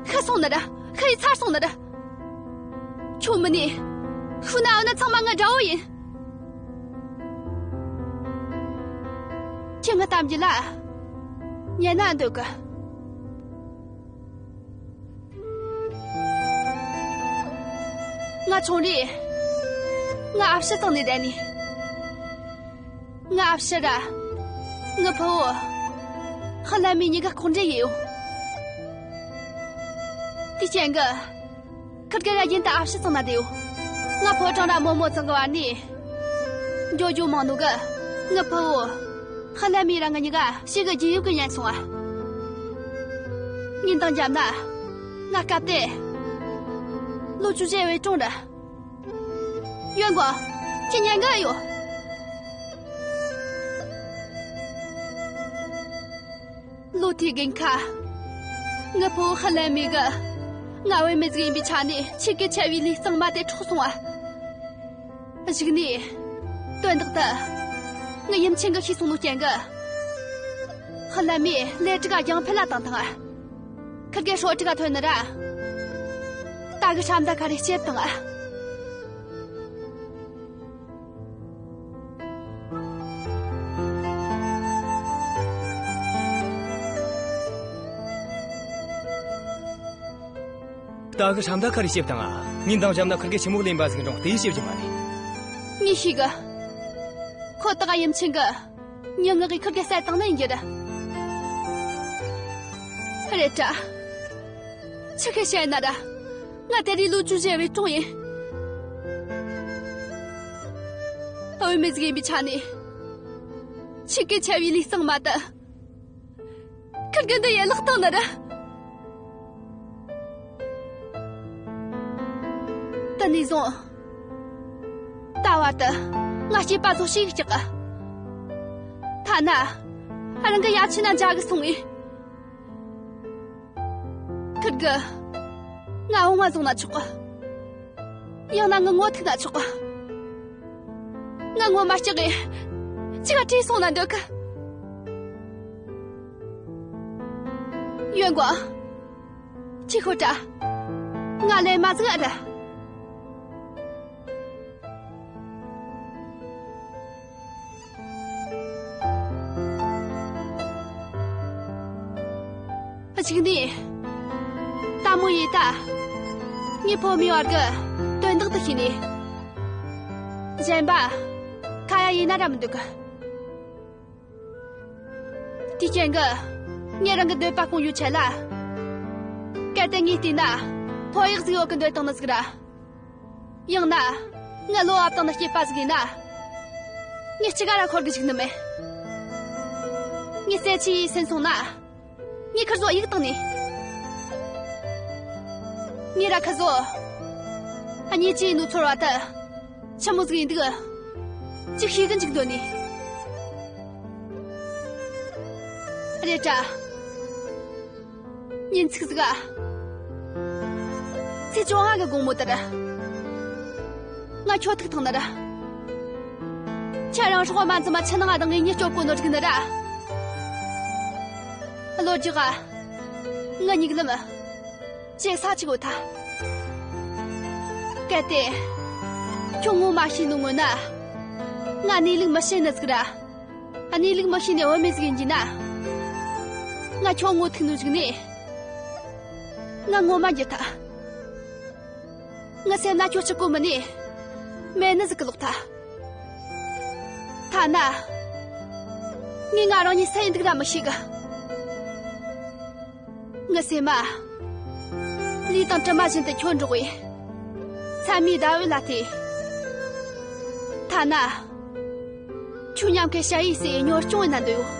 ཤི་སོང་ནི་རེད། ཤི་ཡི་ཚར་སོང་ནི་རེད། ཁྱོད་མིན་ནས་ཤི་ན་འོ་ན་ཚང་མ་ངའི་དགྲ་བོ་ཡིན། ཁྱོས་ངའི་གཏམ་རྒྱུད་ལ་ཉན་ན་འདོད་གི། ང་ཆུང་དུས་ངའི་ཨ་ཕྱི་བཙལ་ནས་བསྡད་ནི། ངའི་ཨ་ཕྱི་ར་ངའི་ཕུ་བོ་ཧི་ལན་མི་གཉིས་ཀ་ལྐོག་འདྲིས་ཡས་ཡོད། དེའི་རྐྱེན་གིས་ཁིར་གེ་ར་རྒྱུན་དུ་ཨ་ཕྱི་བཙལ་ན་བསྡད་ཡོད། ང་ཕོ་བྲང་ར་རྨོ་མོ་ཚང་གི་བར་ནས་འགྱོ་རྒྱུ་མང་ནོ་གིས་ངའི་ཕུ་བོ་ཧི་ལན་མི་ར་ང་གཉིས་ཀ་ཞེ་གི་རྒྱུས་ཡོད་གི་ཉན་སོང་ང་། ངས་འདང་བརྒྱབ་ན་ང་སྐབས་དེ་ལོ་བཅུ་བཞི་བའི་གྲོང་རེད། ཡོན་ཀོང་། ཁྱོས་ཉན་གི་ཡོད། ལོ་དེའི་དགུན་ཁ། ངའི་ཕུ་བོ་ཧི་ལན་མི་གིས་ང་བུད་མེད་ཟིག་ཡིན་པའི་ཆ་ནས་ཆེད་ཀྱི་ཆེ་བའི་ལུས་གཙང་མ་དེ་འཕྲོག་སོང་ང་། གཞུག་ནས་དོན་དག་དེ་ངའི་ཡུམ་ཆེན་གིས་ཤེས་སོང་ནོ་རྐྱེན་གིས། ཧི་ལན་མི་ལས་ཀྲི་ག་རྒྱང་འཕེལ་ལ་བཏང་བཏང་ང་། ཁིར་གེ་སྲོག་ཁྲིམས་ཐོན་ནི་ར། རྟ་གི་ཧྲམ་ཟླ་ཁ་རེ་བཤད་བཏང་ང་། རྟ་གི་ཧྲམ་ཟླ་ཁ་རེ་བཤད་བཏང་ང་། ངས་འདང་བརྒྱབ་ན་ཁིར་གེ་ཆི་མོ་གླེན་པ་ཟིག་འགྲོ་དེ་བཤད་རྒྱུ་མ་རེད། ངས་ཤེས་གི། ཁོ་ད་ག་ཡུམ་ཆེན་གིས། མྱི་མངགས་གིས་ཁིར་གེ་བསད་བཏང་ནི་ཡིན་རྒྱུ་རེད། རེད་དྲ། ཆི་གི་བཤད་ན་ར། ང་དེ་རིང་ལོ་བཅུ་བཞི་བའི་གྲོང་ཡིན། བུད་མེད་ཟིག་ཡིན་པའི་ཆ་ནས། ཆེད་ཀྱི་ཆེ་བའི་ལུས་གཙང་མ་དེ། ཁིར་གེ་འདི་ཡི་བརླག་བཏང་ནི་རེད། དེ་ནས་བཟུང་། ད་བར་དུ་ང་སྐྱེས་པ་ཚོ་ཞིག་སྐྲག་གི། ཐ་ན་རང་གི་ཡ་ཆེ་ན་འཇའ་གི་སོང་ངས། ཁིར་གིས་ང་བུང་བ་བཟུང་ན་ཆོག་གི། ཡང་ན་ངའི་ངོ་ཐུག་ན་ཆོག་གི། ང་ངོ་མ་སྐྲག་གི། ཅི་ག་བྲོས་སོང་ན་འདོད་གི། ཡོན་ཀོང་། ཁྱོས་ཤོད་དྲ། ང་ལས་མ་ཟིག་ཨ་ར། གཅིག་ནས། ད་མོ་ཡིས་ད། ངའི་ཕོ་མོའི་བར་གི་དོན་དག་དེ་ཤེས་ནས། གཞན་པ། ཁ་ཡ་ཡིན་ན་ར་མི་འདུག་གི། དེའི་རྐྱེན་གྱིས། ངས་རང་གི་འདོད་པ་སྐོང་ཡོད་ཆེད་ལ། གལ་ཏེ་ངས་བལྟས་ན། ཕོ་གཡག་ཟིག་ཡོད་གི་འདོད་བཏང་ནི་ཟིག་ར། ཡང་ན། ངའི་བློ་བབ་བཏང་ནི་སྐྱེས་པ་ཟིག་ཡིན་ན། ངས་ཅི་ག་ར་འཁོར་གི་འཇུག་ནི་མེད། ངའི་སྲས་ཆི་ཡིས་སེམས་སོང་ན། ངས་ཁིར་ཟོ་གཡུག་བཏང་ནི། ངས་ར་ཁི་ཟོ། གཉིས་ཀྱི་ནུ་ཚོར་བ་དེ། ཆི་མོ་ཟིག་ཡིན་འདུག་ཅིག་ཤེས་གི་འཇུག་འདོད་ནི། རེད་དྲ། ཉིན་ཚིག་ཟིག་ག། ཚེས་བཅོ་ལྔ་གི་དགོང་མོ་དེར། ང་ཁྱོད་ཐུག་ཐང་ནི་ར། ཁྱེད་རང་སྲོག་མ་འཛིན་མ་ཆུ་ནང་ང་དང་ངེད་གཉིས་སྐྱོབ་གོ་ནོ་འགྲིག་ནི་ར། ལོ་རྒྱུས་ག། ངའི་མྱིག་ལམ། ཇེ་ས་ཅིག་ཡོད་ཐལ། གལ་ཏེ། ཁྱོད་ངོ་མ་ཤེས་ནོ་ངོ་ན། ང་གནས་ལུགས་མི་ཤེས་ནི་ཟིག་ར། གནས་ལུགས་མི་ཤེས་ནི་བུད་མེད་ཟིག་ཡིན་གྱི་ན། ང་ཁྱོད་ངོ་ཐུག་ནོ་ཟིག་ནས། ང་ངོ་མ་འགྱུར་ཐལ། ངའི་སེམས་ན་ཁྱོད་གཅིག་པོ་མིན་ནས། མེད་ནི་ཟིག་གི་ལོག་ཐལ། ཐ་ན། ངས་ང་རང་ཉིད་སུ་ཡིན་འདུག་ར་མི་ཤེས་གི། ངའི་སེམས་མ། ལུས་དང་གྲིབ་མ་བཞིན་དུ་ཁྱོད་འགྲོགས་བས། མཚན་མོའི་ཟླ་འོད་ལ་བལྟས། ཐ་ན། ཁྱོད་མཉམ་གི་ཞ་ཡིས་སུ་ཡི་གཉོར་སྐྱོང་ཡིན་ན་འདོད་ཡོད།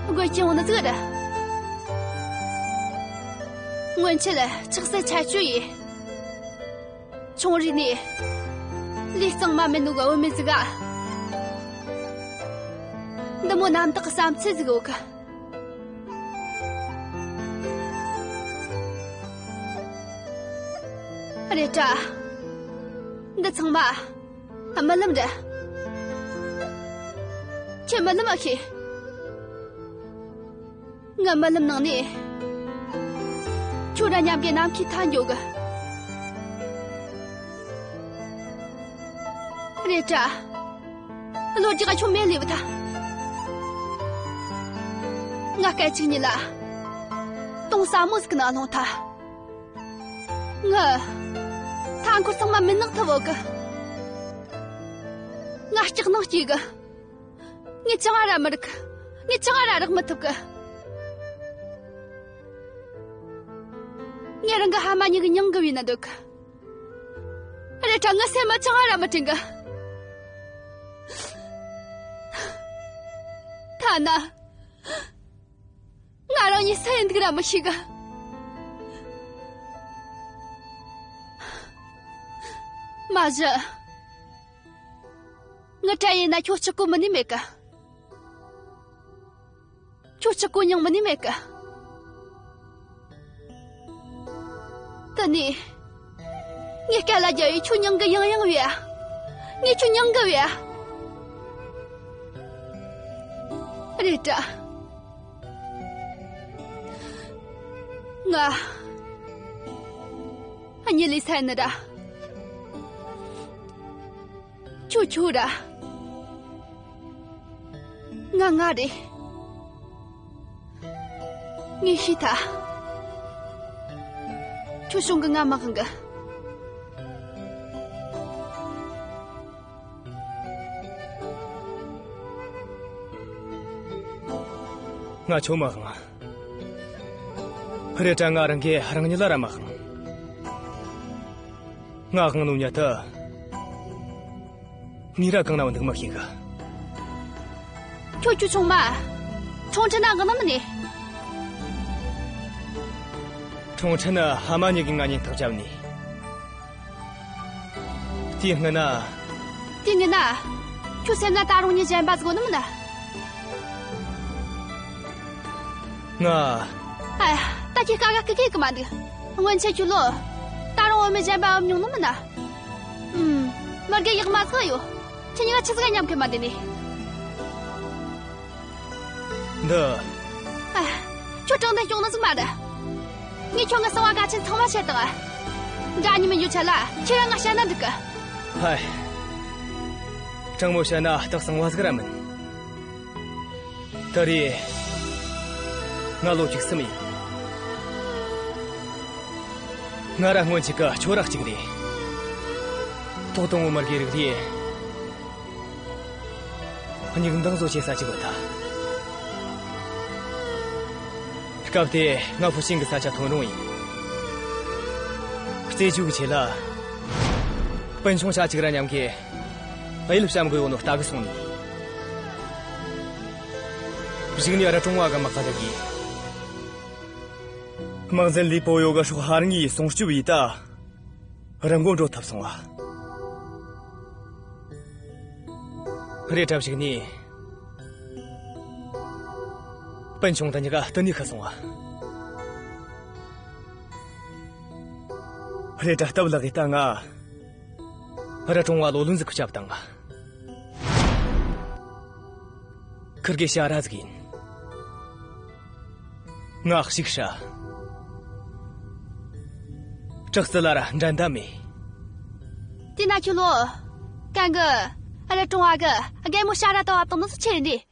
དགོད་ཀྱི་འོང་ནི་ཟིག་རེད། སྔོན་ཆད་ལ་ཆགས་སྲེད་ཆད་གཅོད་ཡིས། ཆུང་རིགས་ནས་ལུས་གཙང་མ་མེད་ནོ་གི་བུད་མེད་ཟིག་ག། འདི་མོ་རྣམ་དག་གི་བསམ་ཚུལ་ཟིག་ཡོད་གི། རེད་དྲ། འདི་ཚང་མ་རྨི་ལམ་རེད། ཁྱེད་རྨི་ལམ་མ་ཤེས། ངའི་རྨི་ལམ་ནང་ནས། ཁྱོད་ར་མཉམ་གི་ནམ་མཁའི་མཐའ་འགྱོ་གི། རེད་དྲ། ལོ་རྒྱུས་ཁྱོད་མེད་ལེ་བུ་ཐ། ང་སྐད་ཅིག་ཉིད་ལ། དུང་ཟབ་མོ་ཟིག་ནང་ལྷུང་ཐལ། ང་། མཐའ་འཁོར་ཚང་མ་མུན་ནག་ཐུབ་བོ་གི། ང་སྐྲག་སྣང་སྐྱེ་གི། ངས་ཅང་ར་མི་རིག་ངས་ཅང་ར་རག་མི་ཐུབ་གི། ངས་རང་གི་ཕ་མ་གཉིས་ཀྱི་མྱིང་གི་བོས་ན་འདོད་གི། རེད་དྲ་ངའི་སེམས་མ་ཅང་ར་མི་དྲན་གི། ཐ་ན། ང་རང་ཉིད་སུ་ཡིན་འདུག་ར་མི་ཤེས་གི། མ་གཞི། ངའི་དྲན་ཡིན་ན་ཁྱོད་གཅིག་པོ་མིན་ནི་མེད་གི། ཁྱོད་གཅིག་པོ་མྱིང་མིན་ནི་མེད་གི། དེ་ནས། ངས་སྐད་ལ་རྒྱབ་ཡི་ཁྱོད་མྱིང་གི་ཡང་ཡང་བོས། ངས་ཁྱོད་མྱིང་གི་བོས། རེད་དྲ། ང་། གཉིད་ལས་སད་ནི་ར། ཁྱོད་ཁྱོད་ར། ང་ང་རེད། ངས་ཤེས་ཐལ། ཁྱོད་བྱུང་གི་ང་མི་དབང་གི། ང་ཁྱོད་མི་དབང་། རེད་དྲ་ང་རང་གིས་རང་ཉིད་ལ་ར་མི་དབང་། ང་དབང་ནོ་ཉིད་དུ། ངས་ར་གང་ན་བ་འདུག་མི་ཤེས་གི། ཁྱོད་ཁྱོད་ཆུང་མ། ཁྲུང་ཁྲུན་ན་གང་ན་མི་ནི། ཁྲུང་ཁྲུན་ནི་ཕ་མ་གཉིས་ཀྱིས་ང་ཉེན་ཐག་བཅད་ནི། དེའི་སྔོན་ན། དེའི་སྔོན་ན། ཁྱོད་སེམས་ན་ད་རུང་མྱི་གཞན་པ་ཟིག་ཡོད་ནི་མིན་ན། ང་། ཨ་ཡ། ད་ཁྱོས་དཀའ་ཁ་སྐུལ་གི་མ་འདུག་སྔོན་ཆད་ཁྱོད་ལོ། ད་རུང་བུད་མེད་གཞན་པ་བབས་མྱོང་ནི་མིན་ན། ཨུམ། མི་དགེ་ཡག་མ་ཟིག་ཡོད། ཁྱེད་གཉིས་ཀ་ཆི་ཟིག་མཉམ་གི་མ་བསྡད་ནི། འདི། ཨ། ཁྱོད་དྲང་བདེན་སྐྱོང་ནི་ཟིག་མ་རེད། ངས་ཁྱོད་ངའི་གསང་བ་གལ་ཆེན་ཚང་མ་བཤད་བཏང་། འདྲ་མཉམ་མི་ཡོད་ཆ་ལ་ཁྱེད་རང་ང་བཤད་ན་འགྲིག་གི། ཧའི། དྲང་མོ་བཤད་ན་སྟག་གསང་བ་ཟིག་ར་མིན། ད་རེས་ང་ལོ་བཅུ་གསུམ་ཡིན། ང་ར་སྔོན་ཆད་ཀྱི་ཁྱོ་ར་གཅིག་རེད། ཐོག་དང་བོ་མི་དགེ་རིག་རེད། སྙིང་འདང་བཟོ་བྱེད་ས་ཅིག་བུད་ཐལ། སྐབས་དེ་ང་ཕུ་ཤིང་གི་ས་ཆ་ཐོན་རུང་ཡིན། རྩེ་ཇུས་ཀྱི་ཆེད་ལ། སྤུན་ཆུང་ཆ་གཅིག་ར་མཉམ་གི་གཡུལ་བཤམས་གི་ཡོད་ནོ་ལྟ་གི་སོང་ནི། གཞུག་ནས་རི་གྲོང་བ་གི་དམག་ག་ལ་གི། དམག་འཛིན་ལི་པོ་ཡོ་གི་སྲོག་ཧར་ངེས་སྲུང་སྐྱོབ་ཡེ་ད། རི་མགོ་འགྲོ་ཐུབ་སོང་བ། རེད་དྲ་གཞུག་ནས། སྤུན་ཆུང་དང་གཉིས་ཀ་གཏན་ནས་ཤི་སོང་བ། རེད་དྲ་སྟབས་ལེགས་གི་ད་ང་། རི་གྲོང་བ་ལོ་ལོན་ཟིག་གི་བྱབ་དང་། ཁིར་གེ་ཤ་ར་ཟིག་ཡིན། ང་གཅིག་ཧྲ། དྲག་རྩལ་ལ་ར་འགྲན་ཟླ་མེད། དེ་ན་ཁྱོད་ལོ། གན་གི། རི་གྲོང་བ་གི་རྒན་མོ་ཤ་ར་དང་བབ་དང་ནི་སུ་ཆེ་རེད།